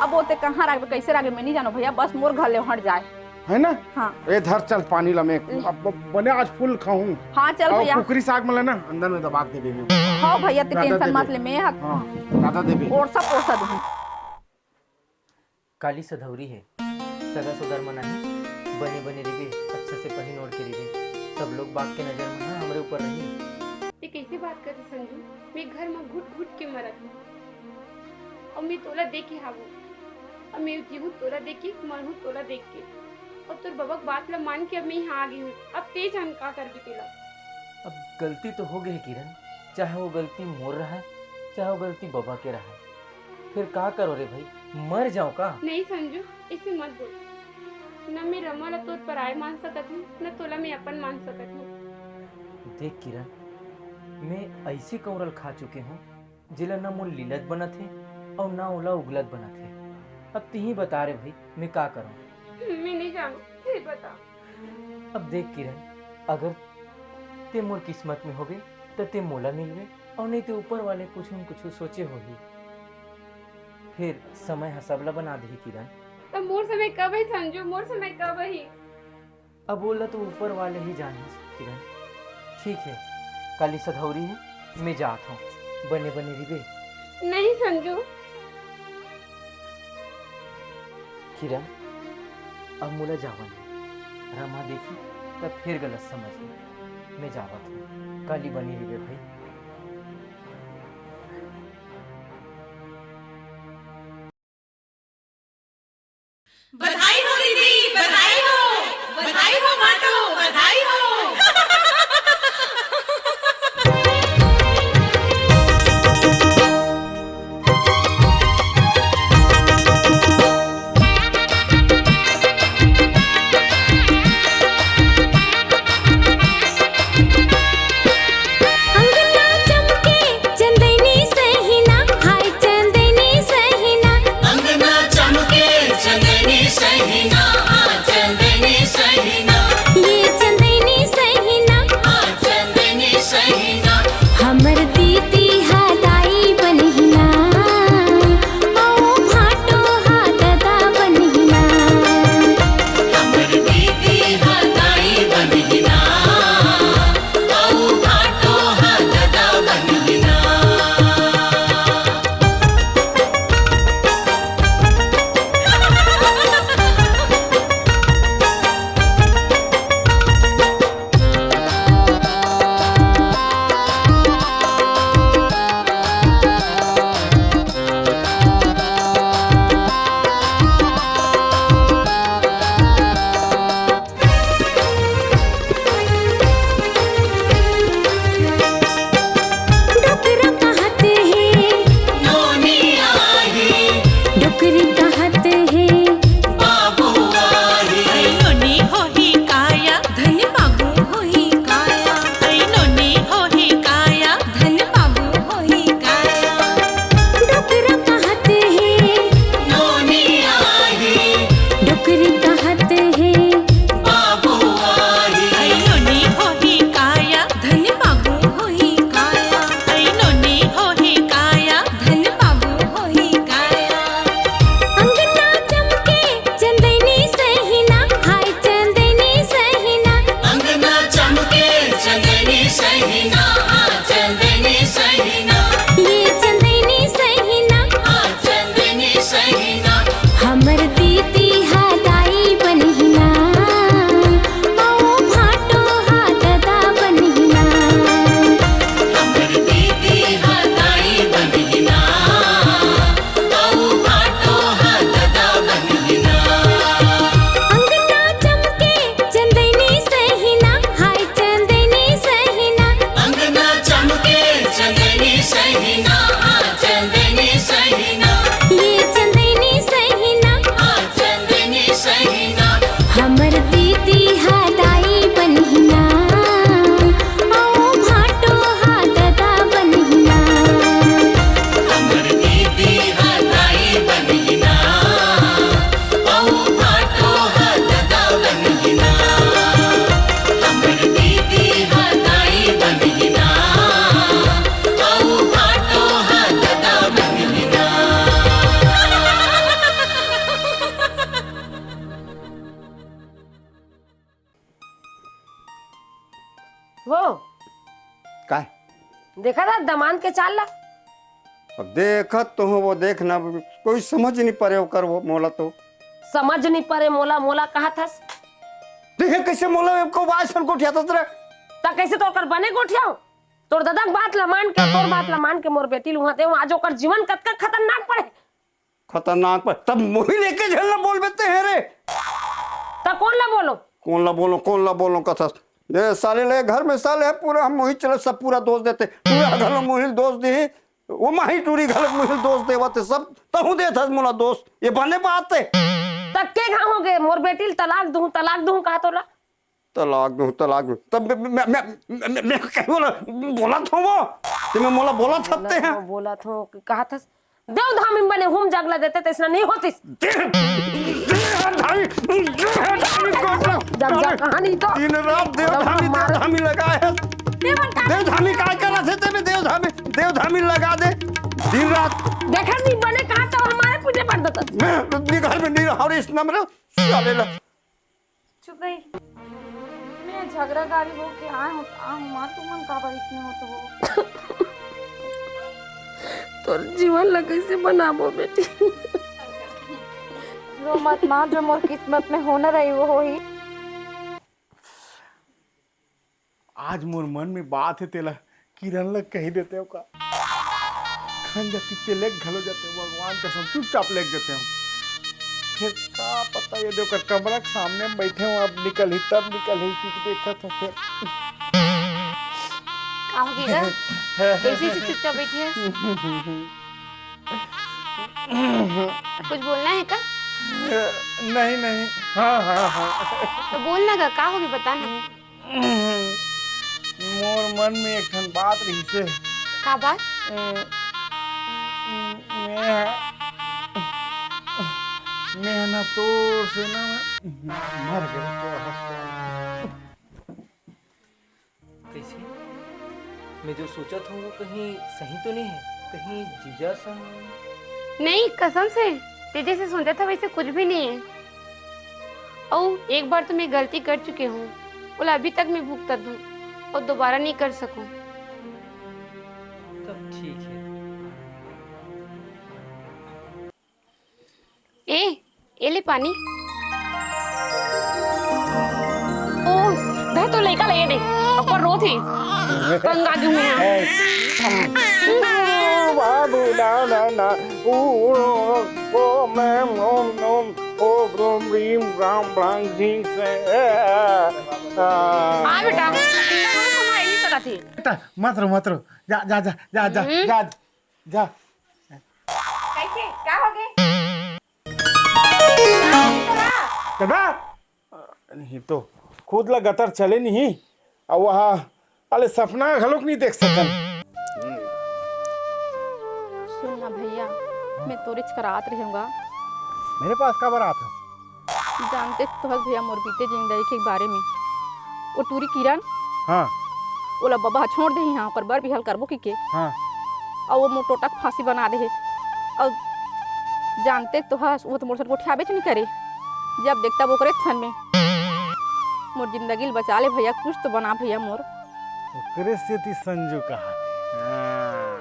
अब वो ते कहाँ राखबे, कैसे राखबे, मैं नहीं जानों भैया, बस मोर घर ले हट जाए। है ना? हाँ। ए धर चल पानी ला, मैं अब बने आज फुल खाहूँ। हाँ, चल अउ भैया। कुकरी साग मन ला ना अंदर में दबा के देबे। हाँ भैया, ते ज्यादा tension देबे। मत ले, मैं हक हाँ, ज्यादा देबे। ओरसा पोरसा दूँ। काली सधौरी हे, सगा सोदर मन आही, बने बने रिबे, अच्छा से पहिन ओढ़ के रिबे। सब लोग बाग के नजर मन ह हमरे ऊपर रही। ते कैसे बात करते संजू? मैं घर में घुट घुट के मरत हूँ। अउ मैं तोला देखे हावो। अउ मैं जीहूँ तोला देख के, मरहूँ तोला देख के। अउ तोर बबा के बात ला मान के अब मैं यहाँ आ गई हूँ। अब ते जान का करबे तेला। अब गलती तो हो गई किरण, चाहे वो गलती मोर रहा, चाहे वो गलती बबा के रहा। फिर का करो रे भाई, मर जाओ का? नहीं संजू, ऐसे मत बोल। न मैं रमा ला तोर पराय मान सकत हूँ, न तोला मैं अपन मान सकत हूँ। देख किरण, मैं ऐसे कौरल खा चुके हूँ, जेला न मोर लीलत बनत हे अउ न ओला उगलत बनत हे। अब तिही बता रे भाई, मैं का करूँ? मैं नहीं जानू, ते बता। अब देख किरण, अगर ते मोर किस्मत में होबे, त ते मोला मिलबे, अउ नहीं ते ऊपर वाले कुछ न कुछ सोचे होही। फिर समय ह सबला बना देही किरण। त मोर समय कब हे संजू? मोर समय कब हे? अब ओला तो ऊपर वाले ही जानही किरण। ठीक हे, काली सधौरी हे, मैं जात हूँ, बने बने रिबे। नहीं संजू। किरण, अब मोला जावन दे। रमा देखी, तब फिर गलत समझही। मैं जावत हूँ, काली बने रिबे भाई। बधाई हो दीदी, बधाई हो, बधाई हो माटो, बधाई हो। देखा था दमांद के चाल ला। अब देखत तो हो, वो देखना, कोई समझ नहीं परे ओकर, वो मोला तो। समझ नहीं परे मोला, मोला कहा थस। देखे कैसे मोला को बात सन गोठिया तस रे। ता कैसे तो ओकर बने गोठियाओ? तोर ददा के बात ला मान के, तोर बात ला मान के मोर बेटी ल उहाँ दे, आज ओकर जीवन कतका खतरनाक पड़े। खतरनाक पर तब मोही लेके झन ला बोल बेते हैं रे। ता कौन ला बोलो? कौन ला बोलो, कौन ला बोलो कथस? ये साले ले घर में साले है पूरा, हम वही चले सब पूरा दोष देते। पूरा घर में मोहिल दोष दे, वो माही टूरी घर में मोहिल दोष देवत है सब, तहु देत हस मोला दोष। ये बने बात है। तब के घाव हो गए, मोर बेटी ल तलाक दूं, तलाक दूं कहा तोला। तलाक दूं, तलाक दूं। तब मैं, मैं, मैं, मैं, मैं कहीं बोला, बोला था वो। ते मैं मोला बोला थकते हैं। बोला था, कहा था। देव धामी बने हुम जागला देते, तैसना नहीं होतिस। देव, देव धामी, देव धामी को जब जा कहानी तो दिन रात देव धामी, देव धामी लगा है। देव धामी काय कर रहा थे, ते मैं देव धामी, देव धामी लगा दे। दिन रात। देखा नहीं बने कहा तो हमारे पीछे पड़ देता। मैं अपने घर में नहीं रहा और इस नंबर साले ला। चुप रही। मैं झगड़ा गाड़ी हो के आए हो, आ हूँ माँ, तुमन काबर इतने हो तो हो? तोर जीवन ला कैसे बनाबो बेटी? रो मत माँ, जो मोर किस्मत में होना रही वो होही। आज मोर मन में बात है तेला किरण ला कही देते हो का? खन जाती ते लेग घलो जाते हो, भगवान कसम चुपचाप लेग देते हो। फिर का पता ये देखो कमरा के सामने में बैठे हो, अब निकल ही तब निकल ही चीज देखा तो फिर। का हो गया? कैसे से चुपचाप बैठी है? कुछ बोलना है का? नहीं नहीं। हाँ हाँ हाँ। तो बोलना का, का होगी बताना। मोर मन में एक ठन बात रहिसे। का बात? मैं, मैं ना तोर से ना मर गए तो हंस। कैसे? मैं जो सोचत हूँ वो कहीं सही तो नहीं है? कहीं जीजा संग? नहीं, कसम से, ते जैसे सोचा था वैसे कुछ भी नहीं है। अउ एक बार तो मैं गलती कर चुके हूँ, ओला अभी तक मैं भुगतत हूँ और दोबारा नहीं कर सकूँ। तब ठीक है। ए, ए ले पानी। ओ, धर तो लइका ले दे। ऊपर रो थी। तंग आ गई मैं। बाबू ना ना ना। ओ, ओ, ओ, मैं, ओम, ओम, ओ, ओम, रीम, राम, राम, सिंह से। आ, आ। हाँ बेटा, नहीं सकती। बेटा, मत रो, मत रो। जा, जा, जा। हम्म। जा। कैसे? का हो गए? चल बा। नहीं तो खुद ला गतर चले नहीं, अब वहाँ अले सपना घलोक नहीं देख सकन। सुन ना भैया, मैं तोरेच करा आत रहेंव गा। मेरे पास काबर आत हस? जानते तो हस भैया मोर बीते जिंदगी के बारे में। वो टूरी किरण, हाँ। ओला बबा छोड़ दे यहाँ, ओकर बर बिहाव करबो की के। हाँ। और वो मोर टोटा के फांसी बना दे हे। और जानते तो हस, वो तो मोर साथ गोठियाबेच नहीं करे। जब देखता वो करे थन में। मोर जिंदगी ल बचा ले भैया, कुछ तो बना भैया मोर। ओकरे सेती संजू कहा थे। हाँ।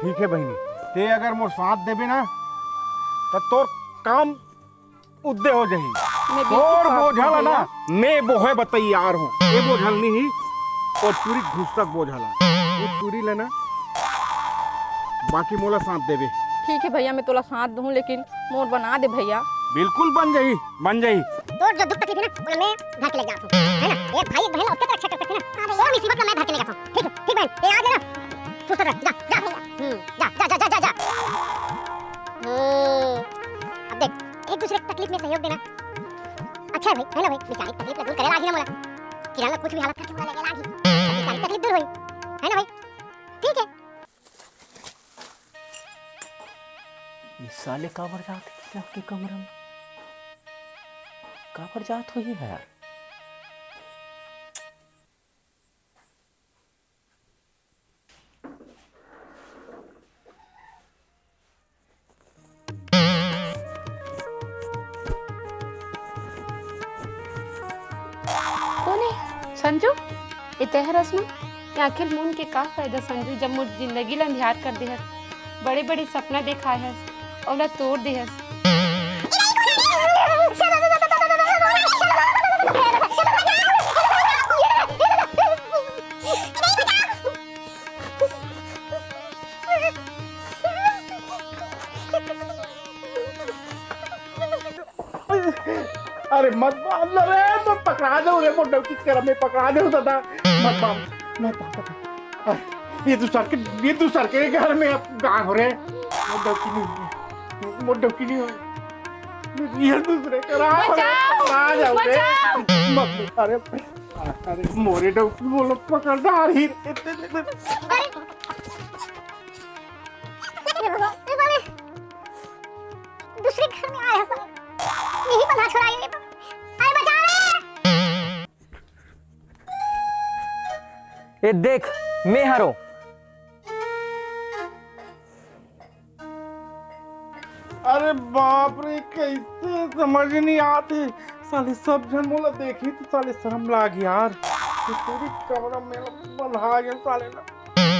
ठीक है बहिनी, ते अगर मोर साथ देबे ना, त तोर काम उद्दे हो जाही। मैं बिल्कुल तोर साथ बोझा ला ना, भैया। मैं बोहे बर तैयार हूँ। ये बोझा ल नहीं, और पूरी घुसक बोझा ला। ये पूरी लेना, बाकी मोला साथ देबे। ठीक है भैया, मैं तोला साथ दूँ, लेकिन मोर बना दे भैया। बिल्कुल बन जाही, बन जाही। तोर जो दुख तकलीफ है ना, ओला मैं भर के ले जात हूँ, है ना? एक भाई एक बहन ला ओतके तो रक्षा कर सकथे ना। हाँ भैया। तोर मुसीबत ला मैं भर के ले जात हूँ। ठीक है, ठीक बहन, ये याद है ना? सुस्त रह, जा, जा। हम्म, जा, जा। हम्म, अब देख, एक दूसरे की तकलीफ में सहयोग देना अच्छा है भाई, है ना भाई? बेचारी की तकलीफ ला दूर करे लागही ना मोला। किरण ला कुछ भी हालत करके मोला लगे लागही। बेचारी की तकलीफ दूर होई, है ना भाई? ठीक है। ये साले काबर जात हे किरण के कमरा में? काबर जात होही यार? कोन हे? संजू? ए तैं हरस ना? आखिर मुन के का फायदा संजू, जब मोर जिंदगी ला अंधियार कर देहस। बड़े-बड़े सपना देखाय हस, ओला तोड़ देहस। अरे मत बांध रे, मैं पकड़ा दे रे, मोर डौकी के करम में पकड़ा दे दादा। मत बांध, मत बांध। अरे, ये दूसर के, ये दूसर के घर में अब गांव हो रे। मोर डौकी नहीं, मोर डौकी नहीं हो। ये दूसरे करा बचाओ, पकड़ा जाओ रे। बचाओ। मत, अरे, अरे, मोरे डौकी मोला पकड़ डार ही। अरे, दूसरे घर में आया है, यही बंधा छुड़ाई है। अरे बचा रे। ए देख, मैं हरो। अरे बाप रे, कैसे समझ नहीं आते साले, सब झन मोला देखी तो साले शर्म लाग यार। ये पूरी कमरा में बंधा गया साले ना।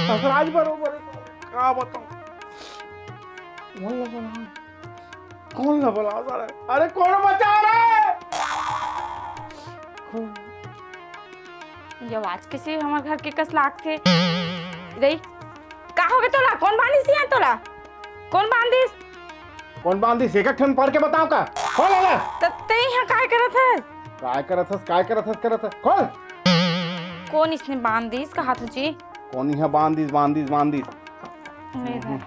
ससुराल बरोबर है साले, का बताऊं? कौन ला बलाओ? कौन ला बलाओ साले? अरे कौन बचा रहा है? कौन? ये आवाज कैसे हमर घर के कस लागथे? गई? का होगे तोला? कौन बांधिस यहाँ तोला? कौन बांधिस? कौन बांधिस? एक एक ठन पढ़ के बताओ का? कौन है? त ते यहाँ काय करत है? काय करत हस? काय करत हस? करत हस? कौन? कौन इसने बांधिस कहा तुझे? कौन यहाँ बांधिस, बांधिस, बांधिस? नहीं हम्म।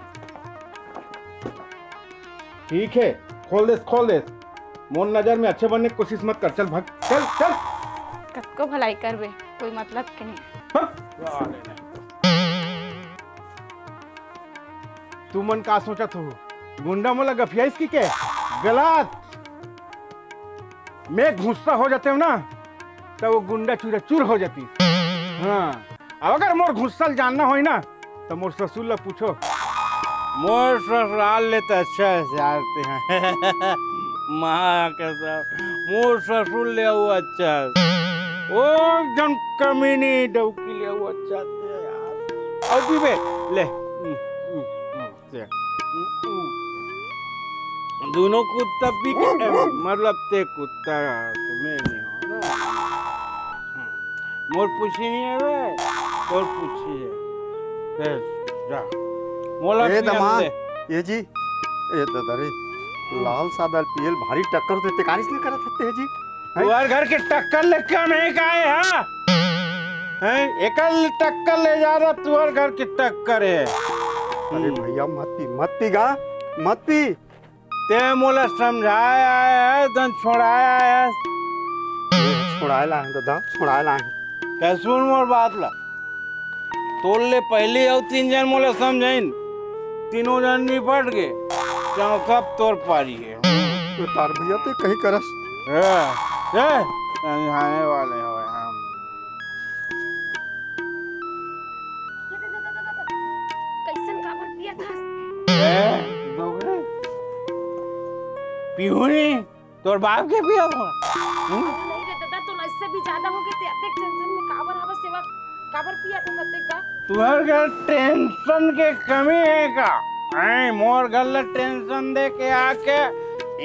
ठीक है, खोल देस, खोल देस। मोर नजर में अच्छे बनने की कोशिश मत कर, चल भाग, चल, चल। कतको भलाई करबे, कोई मतलब के नहीं। हट। तू मन का सोचत हो? गुंडा मोला गफियाइस की के? गलत। मैं गुस्सा हो जाते हो ना, तो वो गुंडा चूरा चूर हो जाती। हाँ, अब अगर मोर गुस्सा ल जानना होई ना, तो मोर ससुर ला पूछो। मोर ससुराल ले तो अच्छा है यार ते हैं। माँ कसम, मोर ससुर ले वो अच्छा है। वो एकदम कमीनी डौकी ले वो अच्छा है यार। और भी बे, ले। हम्म, हम्म, हम्म। से। दोनों कुत्ता पी के, मतलब ते कुत्ता मैं नहीं हो ना। मोर पूछी नहीं है बे, तोर पूछी है। बस, जा। मोला ए पी दमाद, ले। ए जी, ए दादा रे, लाल सादा पीयल भारी टक्कर होते, ते कारिस नहीं करत हते जी। हैं? तुहर घर के टक्कर ले कम है का है, हाँ? हैं? एकल टक्कर ले जा रहा, तुहर घर के टक्कर है। अरे हम्म। भैया, मत पी, मत पी गा, मत पी। ते मोला समझाए आए है, दन छोड़ाए आए है। छोड़ाए ला है दादा, छोड़ाए ला है। ते सुन मोर बात ला। तोर ले पहली अउ तीन जन मोला समझाइन, तीनों जन निपट गे, चौथा तोर पारी है। तो तार भैया ते कहीं करस। ए, ए, समझाने वाले हो हम। कैसन काबर पिया था? ए, दोगरे। पीहू नहीं। तोर बाप के पिया था? हम्म? नहीं रे दादा, तो इससे भी ज्यादा हो गए थे। अतेक टेंशन में काबर हवस सेवा, काबर पिया था ततेक का? तुहर घर टेंशन के कमी है का? हैं, मोर घर ला टेंशन दे के आके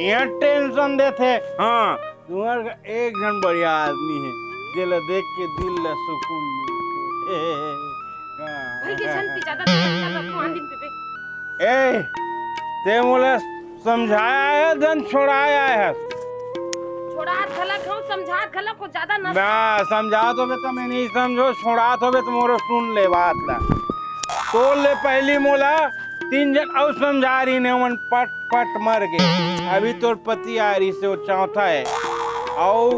यहाँ टेंशन देथे। हाँ, तुहर घर एक झन बढ़िया आदमी है, जेला देख के दिल ला सुकून मिलथे। हाँ। भाई के झन पी ज्यादा देर तक रखो, आंधी में पीबे। ए, ते मोला समझाए आए हस, धन छोड़ाए आए हस? छोड़ात घलक हूँ, समझात घलक हूँ, ज्यादा न ना, समझात होबे त मैं नहीं समझो, छोड़ात होबे त मोरो सुन ले बात ला। तोर ले पहली मोला तीन जन अउ समझा रही ने, मन पट पट मर गे। अभी तोर पति आ रही से वो चौथा है। अउ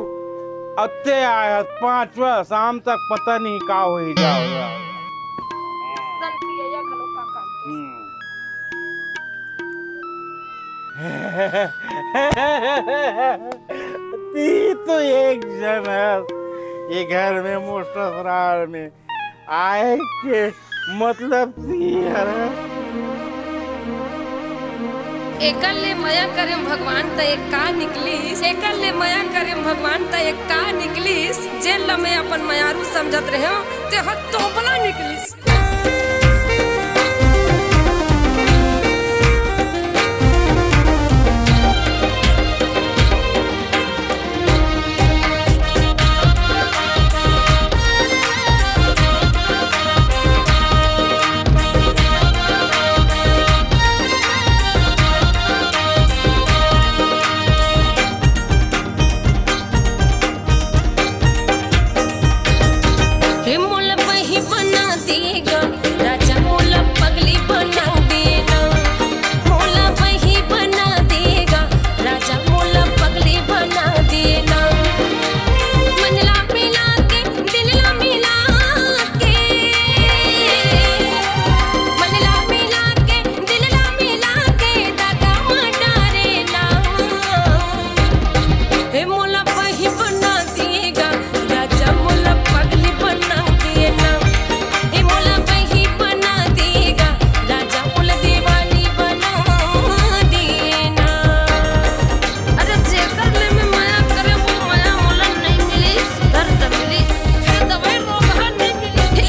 अत्ते आए हस पांचवा, शाम तक पता नहीं का हो ही जाओगा। सन पियैया घलो का काम के। हम्म। ती तो एक जन है ये घर में, मोर ससुराल में आए के मतलब ती है। एकर ले मया करेम भगवान त एक का निकलिस, एकर ले मया करेम भगवान त एक का निकलिस, जेन ल मैं अपन मयारू समझत रहेंव, तेहा तोपला निकलिस। हे मोला बही बना देगा, राजा मोला पगली बना देना। मोला बही बना देगा, राजा मोला पगली बना देना। मन ला मिला के, दिल ला मिला के, मन ला मिला के, दिल ला मिला के, दादा मना रे ना। हे मोला बही बना देगा, राजा मोला पगली बना देना। हे मोला बही बना देगा, राजा मोला दीवानी बना देना। अरे जेकर ले मैं मया करे वो मया मोला नहीं मिली, दर्द मिली, फिर दवाई रोग हर नहीं मिली।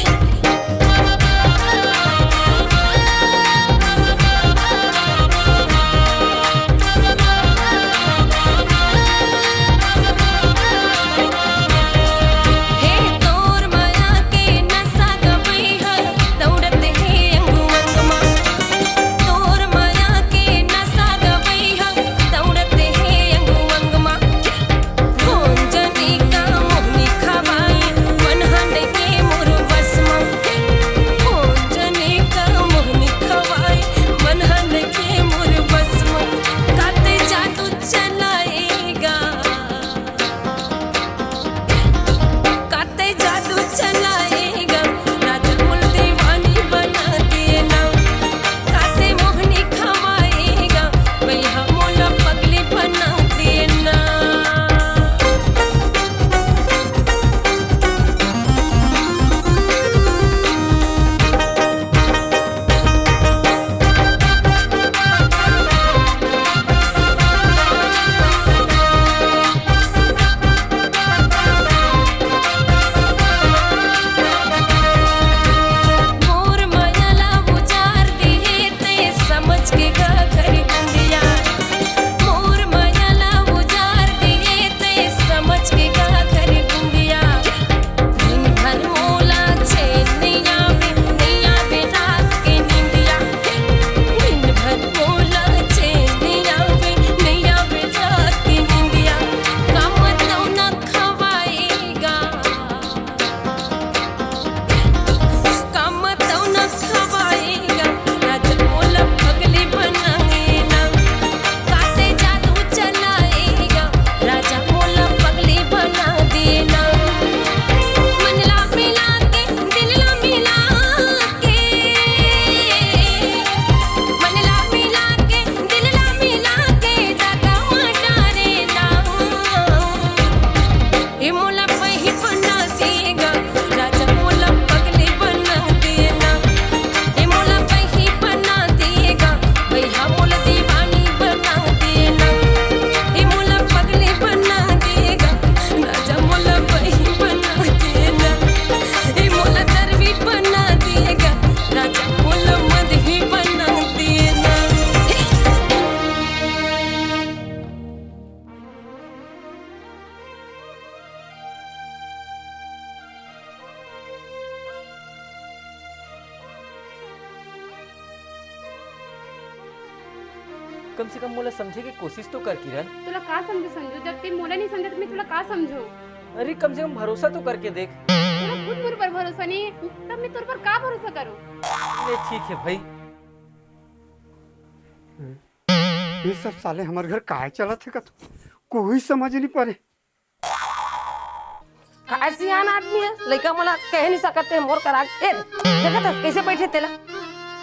हे तोर मया के नशा गवई ह, दौड़त हे अंग अंग मा। तोर मया के नशा गवई ह, दौड़त हे अंग अंग मा। कोन जनी का मोहनी खवाई, मन ह नइके मोर बस म। कोन जनी का मोहनी खवाई, मन ह नइके मोर बस म। काते जादू चलाएगा, काते जादू चलाएगा, राजा मोला दीवानी बना देना। काते मोहनी खवाएगा, भैया मोला पगली बना देना। मोर मया ला उजार दिए ते समझ के गा घरी बुंदिया। मोर मया ला उजार दिए ते समझ के गा घरी बुंदिया। दिन भर मोला चैन नइ आवे, नइ आवे रात के निंदिया। दिन भर मोला चैन नइ आवे, नइ आवे रात के निंदिया। का मतलब ना खवाएगा। काम तो न खवाएगा, राजा मोला पगली बनाएगा। काते जादू चलाएगा, राजा मोला पगली बना देना। मन ला मिला के, दिल ला मिला के, मन ला मिला के, दिल ला मिला के, दादा मना रे ना। ए मोला बही बना देगा, राजा मोला पगली बना देना। ए मोला बही बना देगा, भैया मोला दीवानी बना देना। ए मोला पगली बना देगा, राजा मोला बही बना देना। ए मोला दरवी बना देगा, राजा मोला मदही बना देना। कम से कम मोला समझे के कोशिश तो कर, किरण। तोला का समझो संजू, जब ते मोला नहीं समझत, मैं तोला का समझो? अरे, कम से कम भरोसा तो करके देख। तोला खुद मोर पर भरोसा नहीं है, तब मैं तोर पर का भरोसा करूं? ले, ठीक है भाई। ये सब साले हमर घर काय चलत हे कत, कोई समझ नहीं परे। का सियान आदमी है, लइका मन ला कहे नहीं सकत हे मोर करा। ए, देखत हस कैसे बैठे तेला?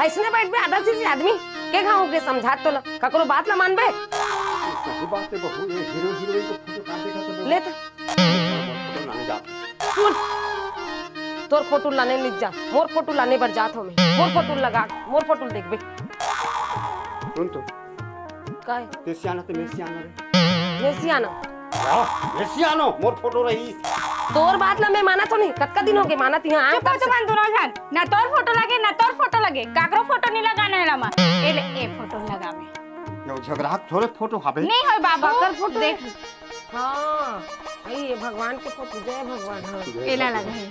अइसने बैठबे आधा चीज आदमी? के घाव के समझात तोला? ककरो बात ला मानबे? सही बात है बहू, ये हीरो हीरोइन को फोटो कहाँ देखा था? ले त। फोटो लाने जा। सुन, तोर फोटो लाने नहीं जा, मोर फोटो लाने बर जात हो मैं। मोर फोटो लगा, मोर फोटो देखबे। सुन तो। काय? ते सियाना ते मैं सियाना रे। मैं सियाना? वाह, मैं सियानो, मोर फोटो रही। तोर बात ला मैं मानत हो नहीं, कतका दिन हो गए मानत इहाँ। चुप हो तुमन दोनों झन, ना तोर फोटो लगे, ना तोर फोटो लगे, काकरो फोटो नहीं लगाना है लामा। ए ले, ए फोटो लगावे। यो झगड़ा थोड़े फोटो हवे। नहीं होय बाबू, काकर फोटो देख। हाँ, आई ये भगवान के फोटो, जय भगवान। हाँ। एला लगा है।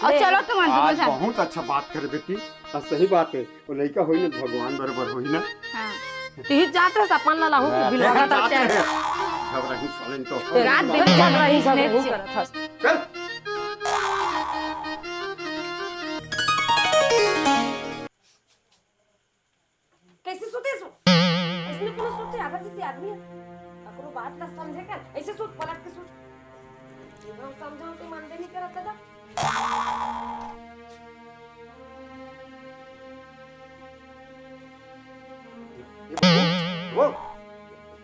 और ले। चलो तुमन दोनों आज झन। बहुत अच्छा बात करे बेटी, और सही बात है। वो लइका होई ना, भगवान बराबर होई ना। हाँ। तिही जात रहे अपन ला लाहू के मैं बिलवा जात का रहे। चल। घबराही साले तो। रात दिन घबराही घबराही सब यहू करत हस। चल। कैसे सुते सो? इसमें कोनो सुते आधा जैसे आदमी है। ककरो बात ना समझे कर, ऐसे सुत, पलट के सुत। जब हम समझाओ तो मानबे नहीं करत दादा। ये वो, वो,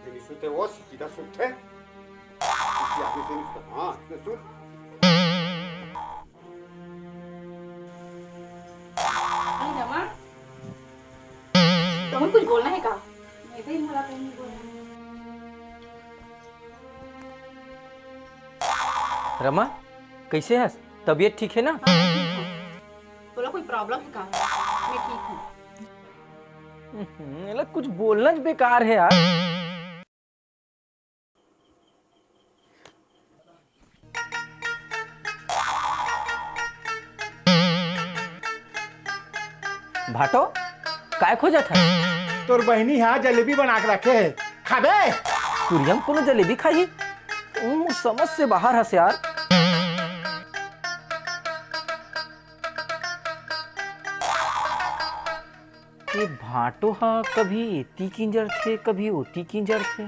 तेरी सुते वो सीधा सुते। इसी आदमी से नहीं सुते। हाँ, इसमें सुत। अरे रमा, तुम्हें कुछ बोलना है का? नहीं तो ही मला कहीं नहीं बोलना है। रमा, कैसे हस? तबीयत ठीक है ना? हाँ, मैं ठीक हूँ। बोला, कोई प्रॉब्लम है का? मैं ठीक हूँ। हम्म, एला कुछ बोलना च बेकार है यार। भाटो, काय खोजत हस? तोर बहिनी हा जलेबी बना के रखे हे, खाबे? कुरिया म कोनो जलेबी खाही? ऊ समझ से बाहर हस यार। ये भांटो हा कभी एती किंजरथे, कभी ओती किंजरथे,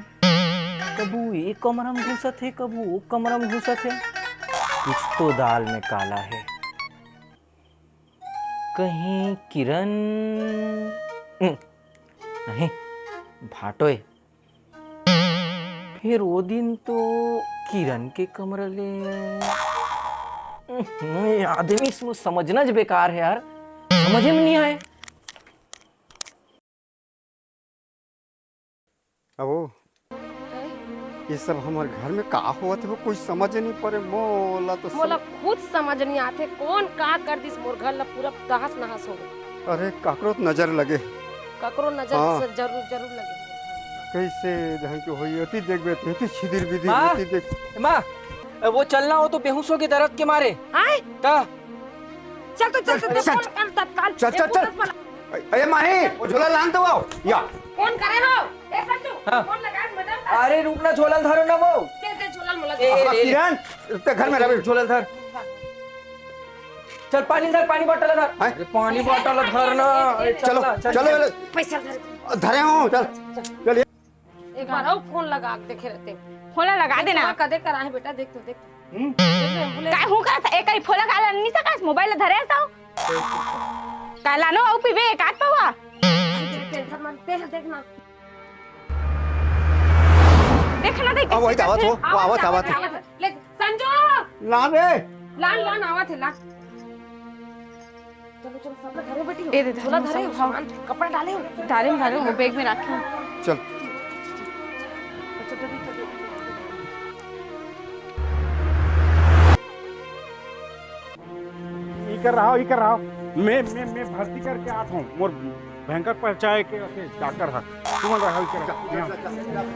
कभू ए कमरा म घुसत हे, कभू ओ कमरा म घुसत हे। कुछ तो दाल में काला है। कहीं किरण, उम, नहीं, भांटो ए। फिर वो दिन तो किरण के कमरा ले, उम, ये आदमी सम-, समझना ज बेकार है यार, समझ में नहीं आए। अबो, ये सब हमर घर में का होवत हे, कोई समझ नहीं पड़े। मोला तो मोला सम- खुद समझ नहीं आथे, कौन का कर दिस, मोर घर ला पूरा तहस नहस हो गए। अरे, काकरो तो नजर लगे। काकरो नजर हाँ। से जरूर, जरूर लगे। कैसे ढंग के होई, एती देखबे, एती छिदिर बिदिर, माँ! एती देख। माँ, वो चलना हो तो बेहोश हो गए दर्द के मारे। आए? का? चल तो चल, चल, चल, चल, चल। फोन कर तत्काल। चल, चल, चल। एम्बुलेंस वाला। ए, ए, माही, वो झोला लान तो आओ। या। फोन करे हो? ए, संजू, हाँ। फोन लगा, मैडम का। अरे, रुक ना, झोला धरो ना वो। दे, दे, झोला मोला ए, दे। ए, ए, ए। किरण, ते घर में रहे। झोला धर। हाँ। चल, पानी धर, पानी बॉटल धर। हैं? अरे, पानी बॉटल धर ना। ए, चलो, चल ना, चल, चलो, चल। चलो। पैसा धर। धरे हो, चल। चल। चल, ये एक बार अउ फोन लगा के देखे रहते। फोन ला लगा देना। कदे करा है बेटा, देख तो, देख। हम्म। देख तो, एम्बुलेंस। काय हूँ करत? एक ही फोन लगा ला, नहीं सकस, मोबाइल धरे हस तो। काय लानो अउ पीबे, एक आध पौवा। टेंशन मत, देख, देख ना। देख ना, देख। अब वही आवत हो, वो आवत, आवत, आवत। आवत। ले, संजू। लान रे। लान, लान, आवत है, लान। चलो, चलो, सब लोग धरे बैठी हो। ए दे, झोला धरे हो, हाँ। सामान, कपड़ा डाले हो। डाले हो, डाले हो, वो बैग में रखे हो। चल। इकर रहा, इकर रहा। मैं, मैं, मैं भर्ती करके आत हूँ। मोर भयंकर परिचय के असे डॉक्टर हा। तुमन रहा, इकर रहा। चल, चल, चल, चल।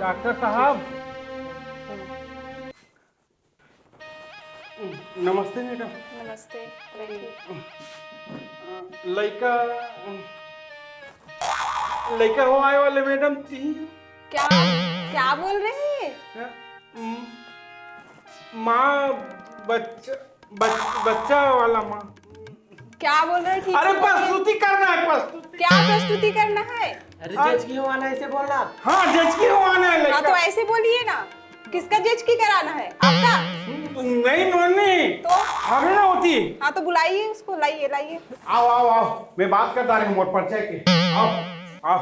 डॉक्टर साहब। नमस्ते मैडम। नमस्ते, बैठिए। लइका, लइका हो आए वाले मैडम जी। क्या, क्या बोल रहे हैं? माँ, बच्चा, बच-, बच्चा वाला माँ। क्या बोल रहे हैं? ठीक से बोलिए। अरे, प्रस्तुति करना है, प्रस्तुति। क्या प्रस्तुति करना है? अरे, हाँ। जचकी हो आना, ऐसे बोलना। हाँ, जचकी हो आना है, हाँ, लड़का। तो ऐसे बोलिए ना। किसका जचकी कराना है? आपका? नहीं, नहीं। तो? हमें ना होती। हाँ, तो बुलाइए उसको, लाइए, लाइए। आओ, आओ, आओ। मैं बात करता रही हूँ, मोर परिचय के। आओ, आओ।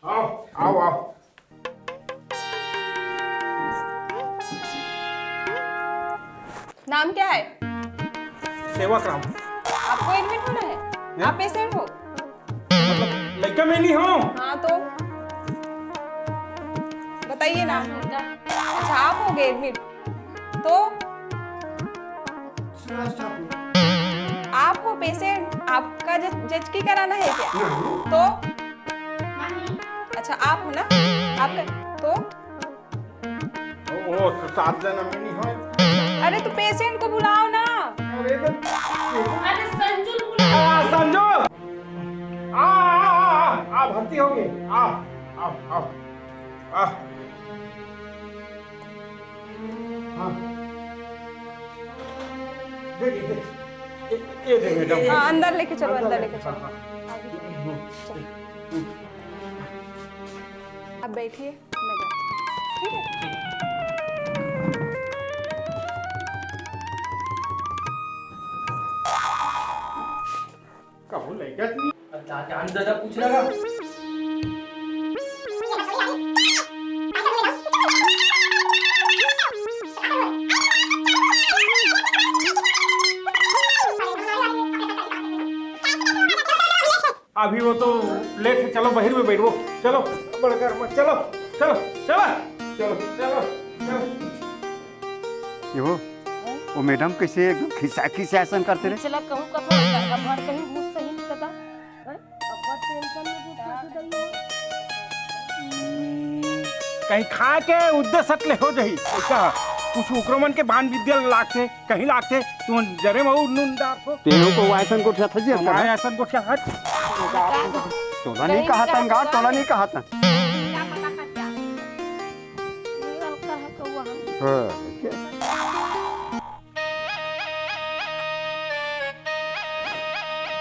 आओ, आओ, आओ। नाम क्या है? सेवक राम। आपको एडमिट होना है? हैं? आप पेशेंट हो? मतलब, लड़का मैं नहीं हूँ। हाँ, तो बताइए नाम। अच्छा, आप हो गए एडमिट। तो आप हो पेशेंट, आपका जच-, जचकी कराना है क्या? तो अच्छा, आप हो ना? आपका तो ओ, ओ, सात जना में नहीं होय। अरे, तो पेशेंट को बुलाओ ना। अरे, तो अरे, संजू बुलाओ। आ, संजू! आ, आ, आ, आ, आ, भर्ती हो गई। आ, आ, आ, आ। हाँ। दे, दे, दे। ये, ये दे, मैडम। हाँ, अंदर लेके चलो, अंदर अंदर लेके लेके, चलो। हाँ, हाँ। आगे चलो। हम्म। चलो। आप बैठिए, मैं जाती हूँ। ठीक है? कहूँ लइका नहीं। अब जा-, जान दादा पूछ रहा। अभी वो तो लेट है, चलो बाहर में बैठो, चलो बड़का रूम में, चलो, चलो, चलो, चलो, चलो, चलो। ये हो, वो मैडम कैसे एकदम खिसा खिसा ऐसा करते रहे। पिछला कहूँ का तो लड़का भर कहीं घूस सही नहीं पता। हैं? अब बहुत टेंशन में घूस कर दई हो। हम्म, कहीं खा के उद्दे सटले हो जाई। ऐसा कुछ ओकरो मन के बान विद्या लागथे। कहीं लागथे, तुमन जरे म अउ नून डारथो। तेहू को वायसन गोठिया था जी, हमारे हट। ऐसन गोठिया हट। तोला नहीं कहा तन गा, तोला नहीं कहा तन। हाँ, क्या?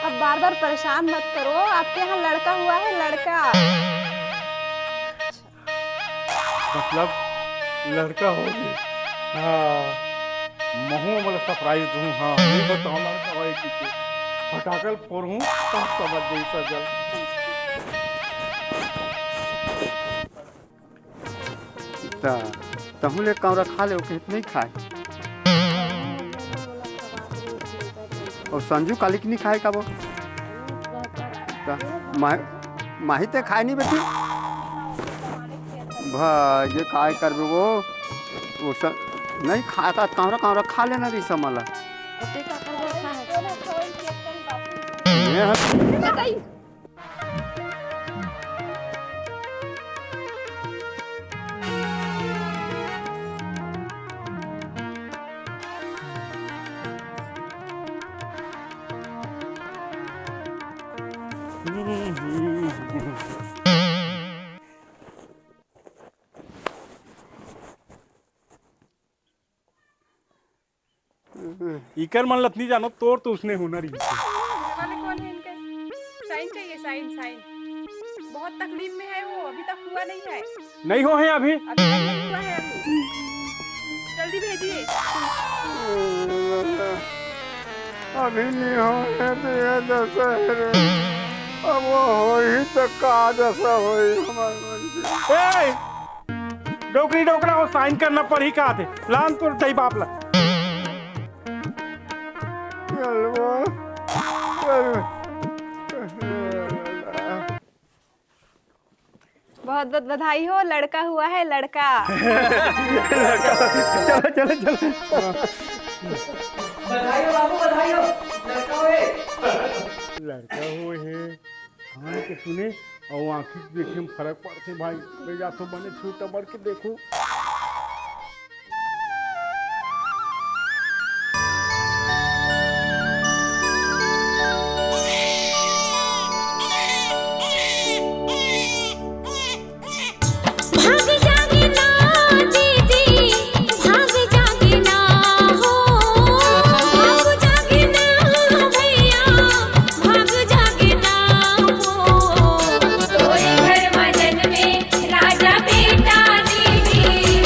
अब बार बार परेशान मत करो, आपके यहाँ लड़का हुआ है, लड़का। मतलब लड़का हो गए। हाँ, महू मोला सरप्राइज दूँ। हाँ, नहीं बताओ लड़का होए कि के। फटाकल फोड़ूँ, तब समझ गई सजल। ता, तहूँ ले कौरा खा ले, ओके नहीं खाए। और संजू काली की नहीं खाए का वो? ता, मा-, माही ते खाए नहीं बेटी? भाई, ये काय करबे वो? वो स-, नहीं खाता, कौरा, कौरा खा लेना रही समला। ये है। इकर मन लत नहीं जानो, तोर तो उसने हुनर ही। वाले कौन है इनके? साइन चाहिए, साइन, साइन। बहुत तकलीफ में है वो, अभी तक हुआ नहीं है। नहीं हो है अभी? अभी तक नहीं हुआ है अभी। जल्दी भेजिए। अभी नहीं हो है तो ये दशा है रे। अब वो हो ही तो का दशा होई हमारे मन की। ए! डोकरी डोकरा हो, साइन करना पड़ही का थे। लान तोर दई बाप ला। चल वो, चल। बहुत बहुत बधाई हो, लड़का हुआ है, लड़का। चलो, चलो, चलो। बधाई हो बाबू, बधाई हो, लड़का हुए। लड़का हुए है। कान के सुने अउ आँखी के देखे में फरक पड़थे भाई। मैं जाथों बने छूट अबर के देखूँ। भाग जागे ना दीदी, भाग जागे ना हो, भाग जागे ना भैया, भाग जागे ना हो। तोरे घर म जनमे राजा बेटा दीदी,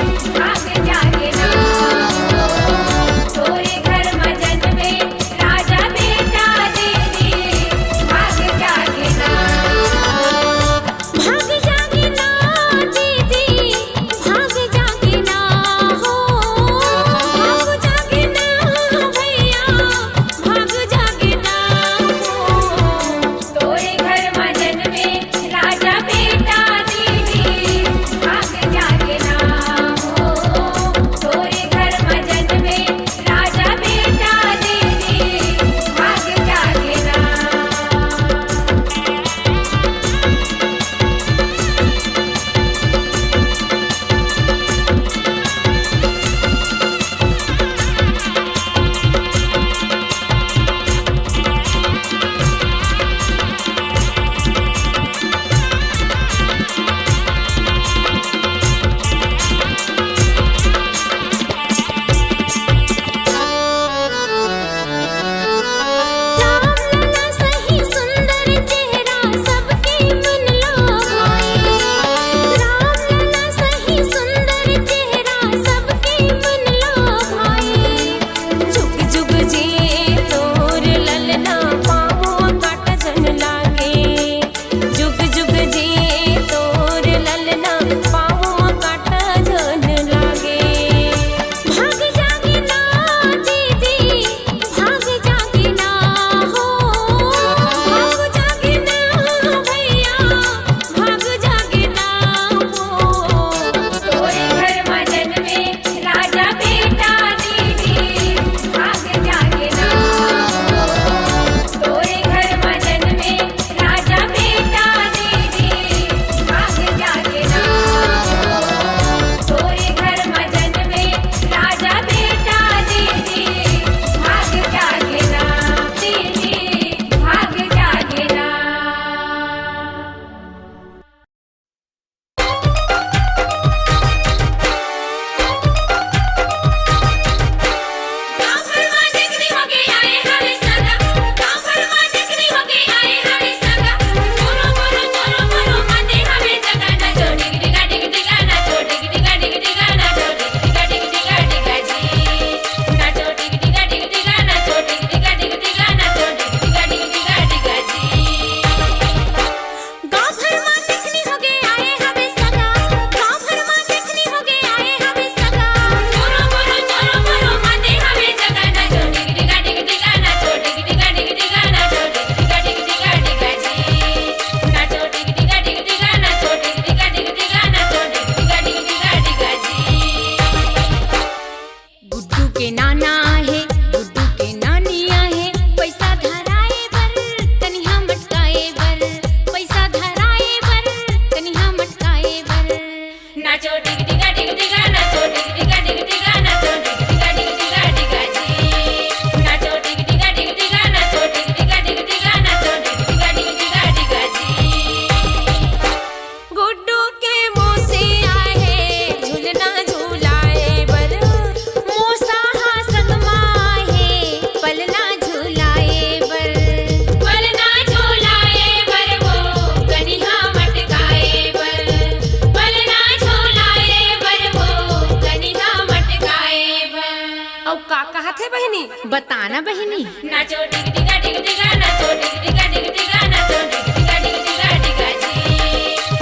नाचो टिक टिका टिक टिका, नाचो टिक टिका टिक टिका, नाचो टिक टिका टिक टिका टिका जी।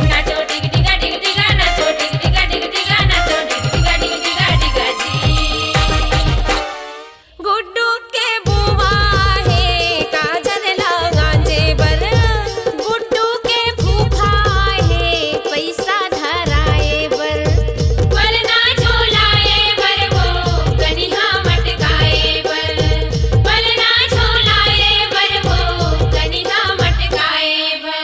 नाचो टिक टिका टिक टिका, नाचो टिक टिका टिक टिका, नाचो टिक टिका टिक टिका टिका जी। गुड्डू के बुआ हे काजर लगांजे बर, गुड्डू के फूफा हे पैसा धराए बर। पलना झुलाए बर वो कनिहा मटकाए बर, पलना झुलाए बर वो कनिहा मटकाए बर।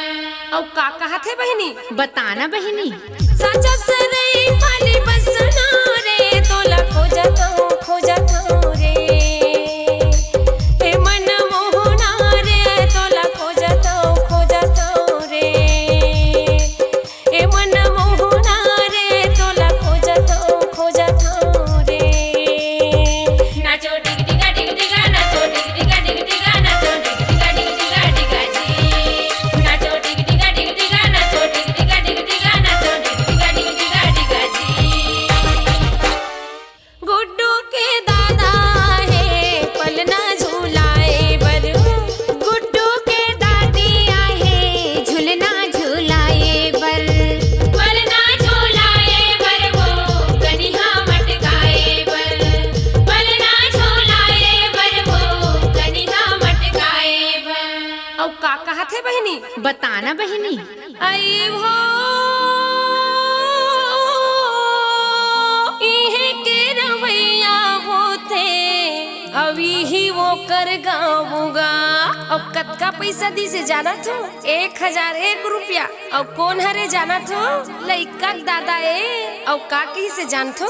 अउ का कहत हे बहिनी? बताना बहिनी। साचा सरई पाली बसना रे, तोला खोजत हूँ, खोजत हूँ रे। ए मन मोहना रे, तोला खोजत हूँ, खोजत हूँ रे। ए मन मोहना रे, तोला खोजत हूँ, खोजत हूँ रे। नाचो टिक टिका टिक टिका, नाचो टिक टिका टिक टिका, नाचो टिक टिका टिक टिका टिका जी। नाचो टिक टिका टिक टिका, नाचो टिक टिका टिक टिका, नाचो टिक टिका टिक टिका टिका जी। गुड्डू के दादा हे पलना झुलाए बर, गुड्डू के दादी आहे झुलना झुलाए बर। पलना झुलाए बर वो कनिहा मटकाए बर, पलना झुलाए बर वो कनिहा मटकाए बर। अउ का कहत हे बहिनी? बताना बहिनी। अई हो, इहे के रवैया होथे, अउ इही ओकर गाँव गा। अउ कतका पइसा दिस हे जानत हो? एक हजार एक रुपया। अउ कोन हरे जानत हो? लइका के दादा ए। अउ का कहिस हे जानत हो?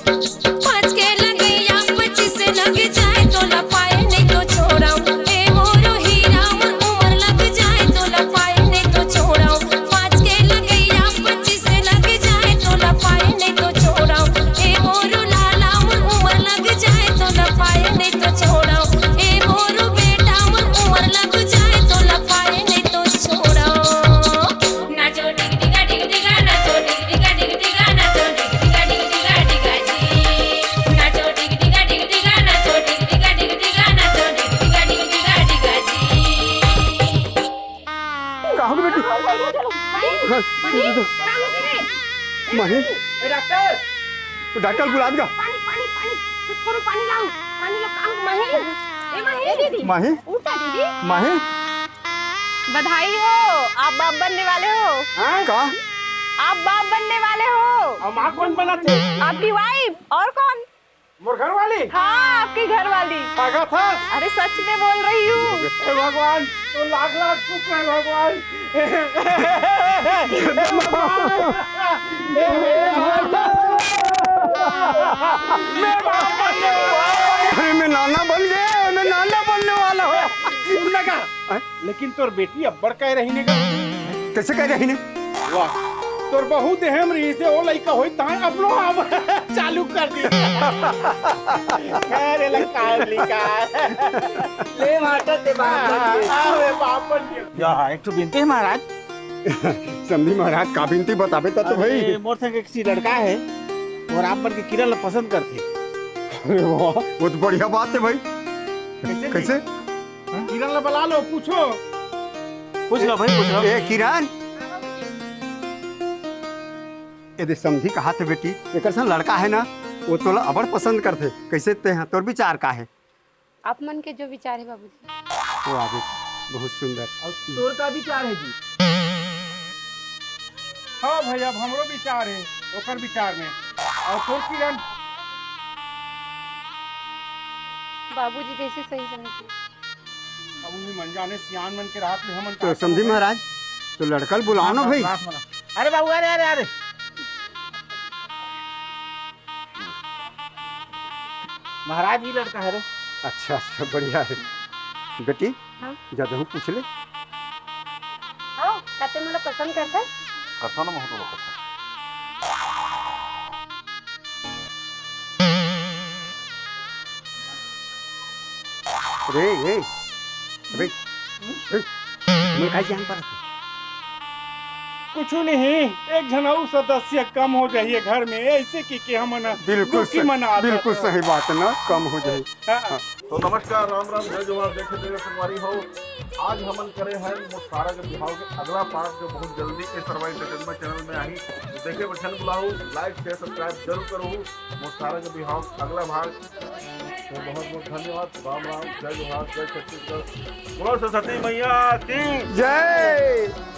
पाँच के लगैया पच्चीस लग जाए, तोला पाए नहीं तो छोड़ाओ। ए मोरो हीरा, मोर उमर लग जाए, तोला पाए नहीं तो छोड़ाओ। पाँच के लगैया पच्चीस लग जाए, तोला पाए नहीं तो छोड़ाओ। ए मोरो लाला, मोर उमर लग जाए, तोला पाए नहीं तो छोड़ाओ। ए मोरो बेटा, मोर उमर लग जाए, तोला पाए नहीं तो छोड़ाओ। नाचो टिक टिका टिक टिका, नाचो टिक टिका टिक टिका, नाचो टिक टिका टिक टिका टिका जी। नाचो टिक टिका टिक टिका, नाचो टिक टिका टिक टिका, नाचो टिक टिका टिक टिका टिका जी। कहाँ गई बेटी? माही, माही, कहाँ गई रे? माही। ए डॉक्टर, तो डॉक्टर बुला देगा। पानी, पानी, पानी, थोड़ा पानी लाओ, पानी लाओ, कहाँ माही? ए माही, ए दीदी, माही। उठा दीदी। माही। बधाई हो, आप बाप बनने वाले हो। हाँ? का? आप बाप बनने वाले हो। अब माँ कौन बना थे? आपकी वाइफ, और कौन? मोर घर वाली? हाँ, आपकी घर वाली। भागा था? अरे, सच में बोल रही हूँ। हे भगवान, तो लाख लाख शुक्र है भगवान। मैं बाप बनने वाला हूँ। अरे, मैं नाना बन गया, मैं नाना बनने वाला हूँ। सुन ना का? हैं? लेकिन तोर बेटी अब्बड़ कह रही ने का? कैसे कह रही ने? वाह, तोर बहू देहम रही से ओ लइका होई ताय अपनो आप चालू कर दी। अरे लइका, लइका। ले माता ते बाप बन गए। अरे बाप बन गए। या, एक ठो बिनती है महाराज। समधी महाराज, का बिनती बताबे त तो भाई। अरे, मोर संग एक सी लड़का है, और आप मन के किरण ला पसंद करथे। अरे वाह, बहुत बढ़िया बात है भाई। कैसे? कैसे? किरण ला बला लो, पूछो। पूछ लो भाई, पूछ लो। ए किरण, ए दे समधी कहाथे बेटी, एकर संग लड़का है ना, वो तोला अबड़ पसंद करथे। कैसे ते हा, तोर विचार का है? आप मन के जो विचार है बाबूजी। वाह बेटी, बहुत सुंदर। और तोर का विचार है जी? हाँ भैया, अब हमरो विचार है, ओकर विचार में। और तोर किरण? बाबूजी जैसे सही समझे। अब उन्हीं मन जाने सियान मन के रात में हमन तो का समधी करबो। महाराज, तो लड़का ल बुलाओ ना भाई। रात में। अरे बाबू, अरे, अरे, अरे। महाराज ही लड़का है रे। अच्छा, अच्छा, बढ़िया है। बेटी, हाँ? जा दहू पूछ ले। हाँ, का ते मोला पसंद करथस? करथों ना, महूँ तो करथों। रे, ए, अबे, ए, मैं काहे जान पर कुछ नहीं, एक झन अउ सदस्य कम हो जाही घर में, ऐसे कि, कि हमन बिल्कुल दुखी सही, मनात बिल्कुल हन। सही बात ना, कम हो जाही। हाँ। तो नमस्कार, राम राम, जय जोहार, जय छत्तीसगढ़ संगवारी हो। आज हमन करे हैं मोर सारा के बिहाव के अगला पार्ट, जो बहुत जल्दी ए सरवाई जगदम्बा चैनल में आही। तो देखे बर झन भुलाहू, लाइक शेयर सब्सक्राइब जरूर करहू। मोर सारा के बिहाव के अगला भाग। तो बहुत बहुत धन्यवाद, राम राम, जय जोहार, जय छत्तीसगढ़, बोलो सरस्वती मैया की। जय।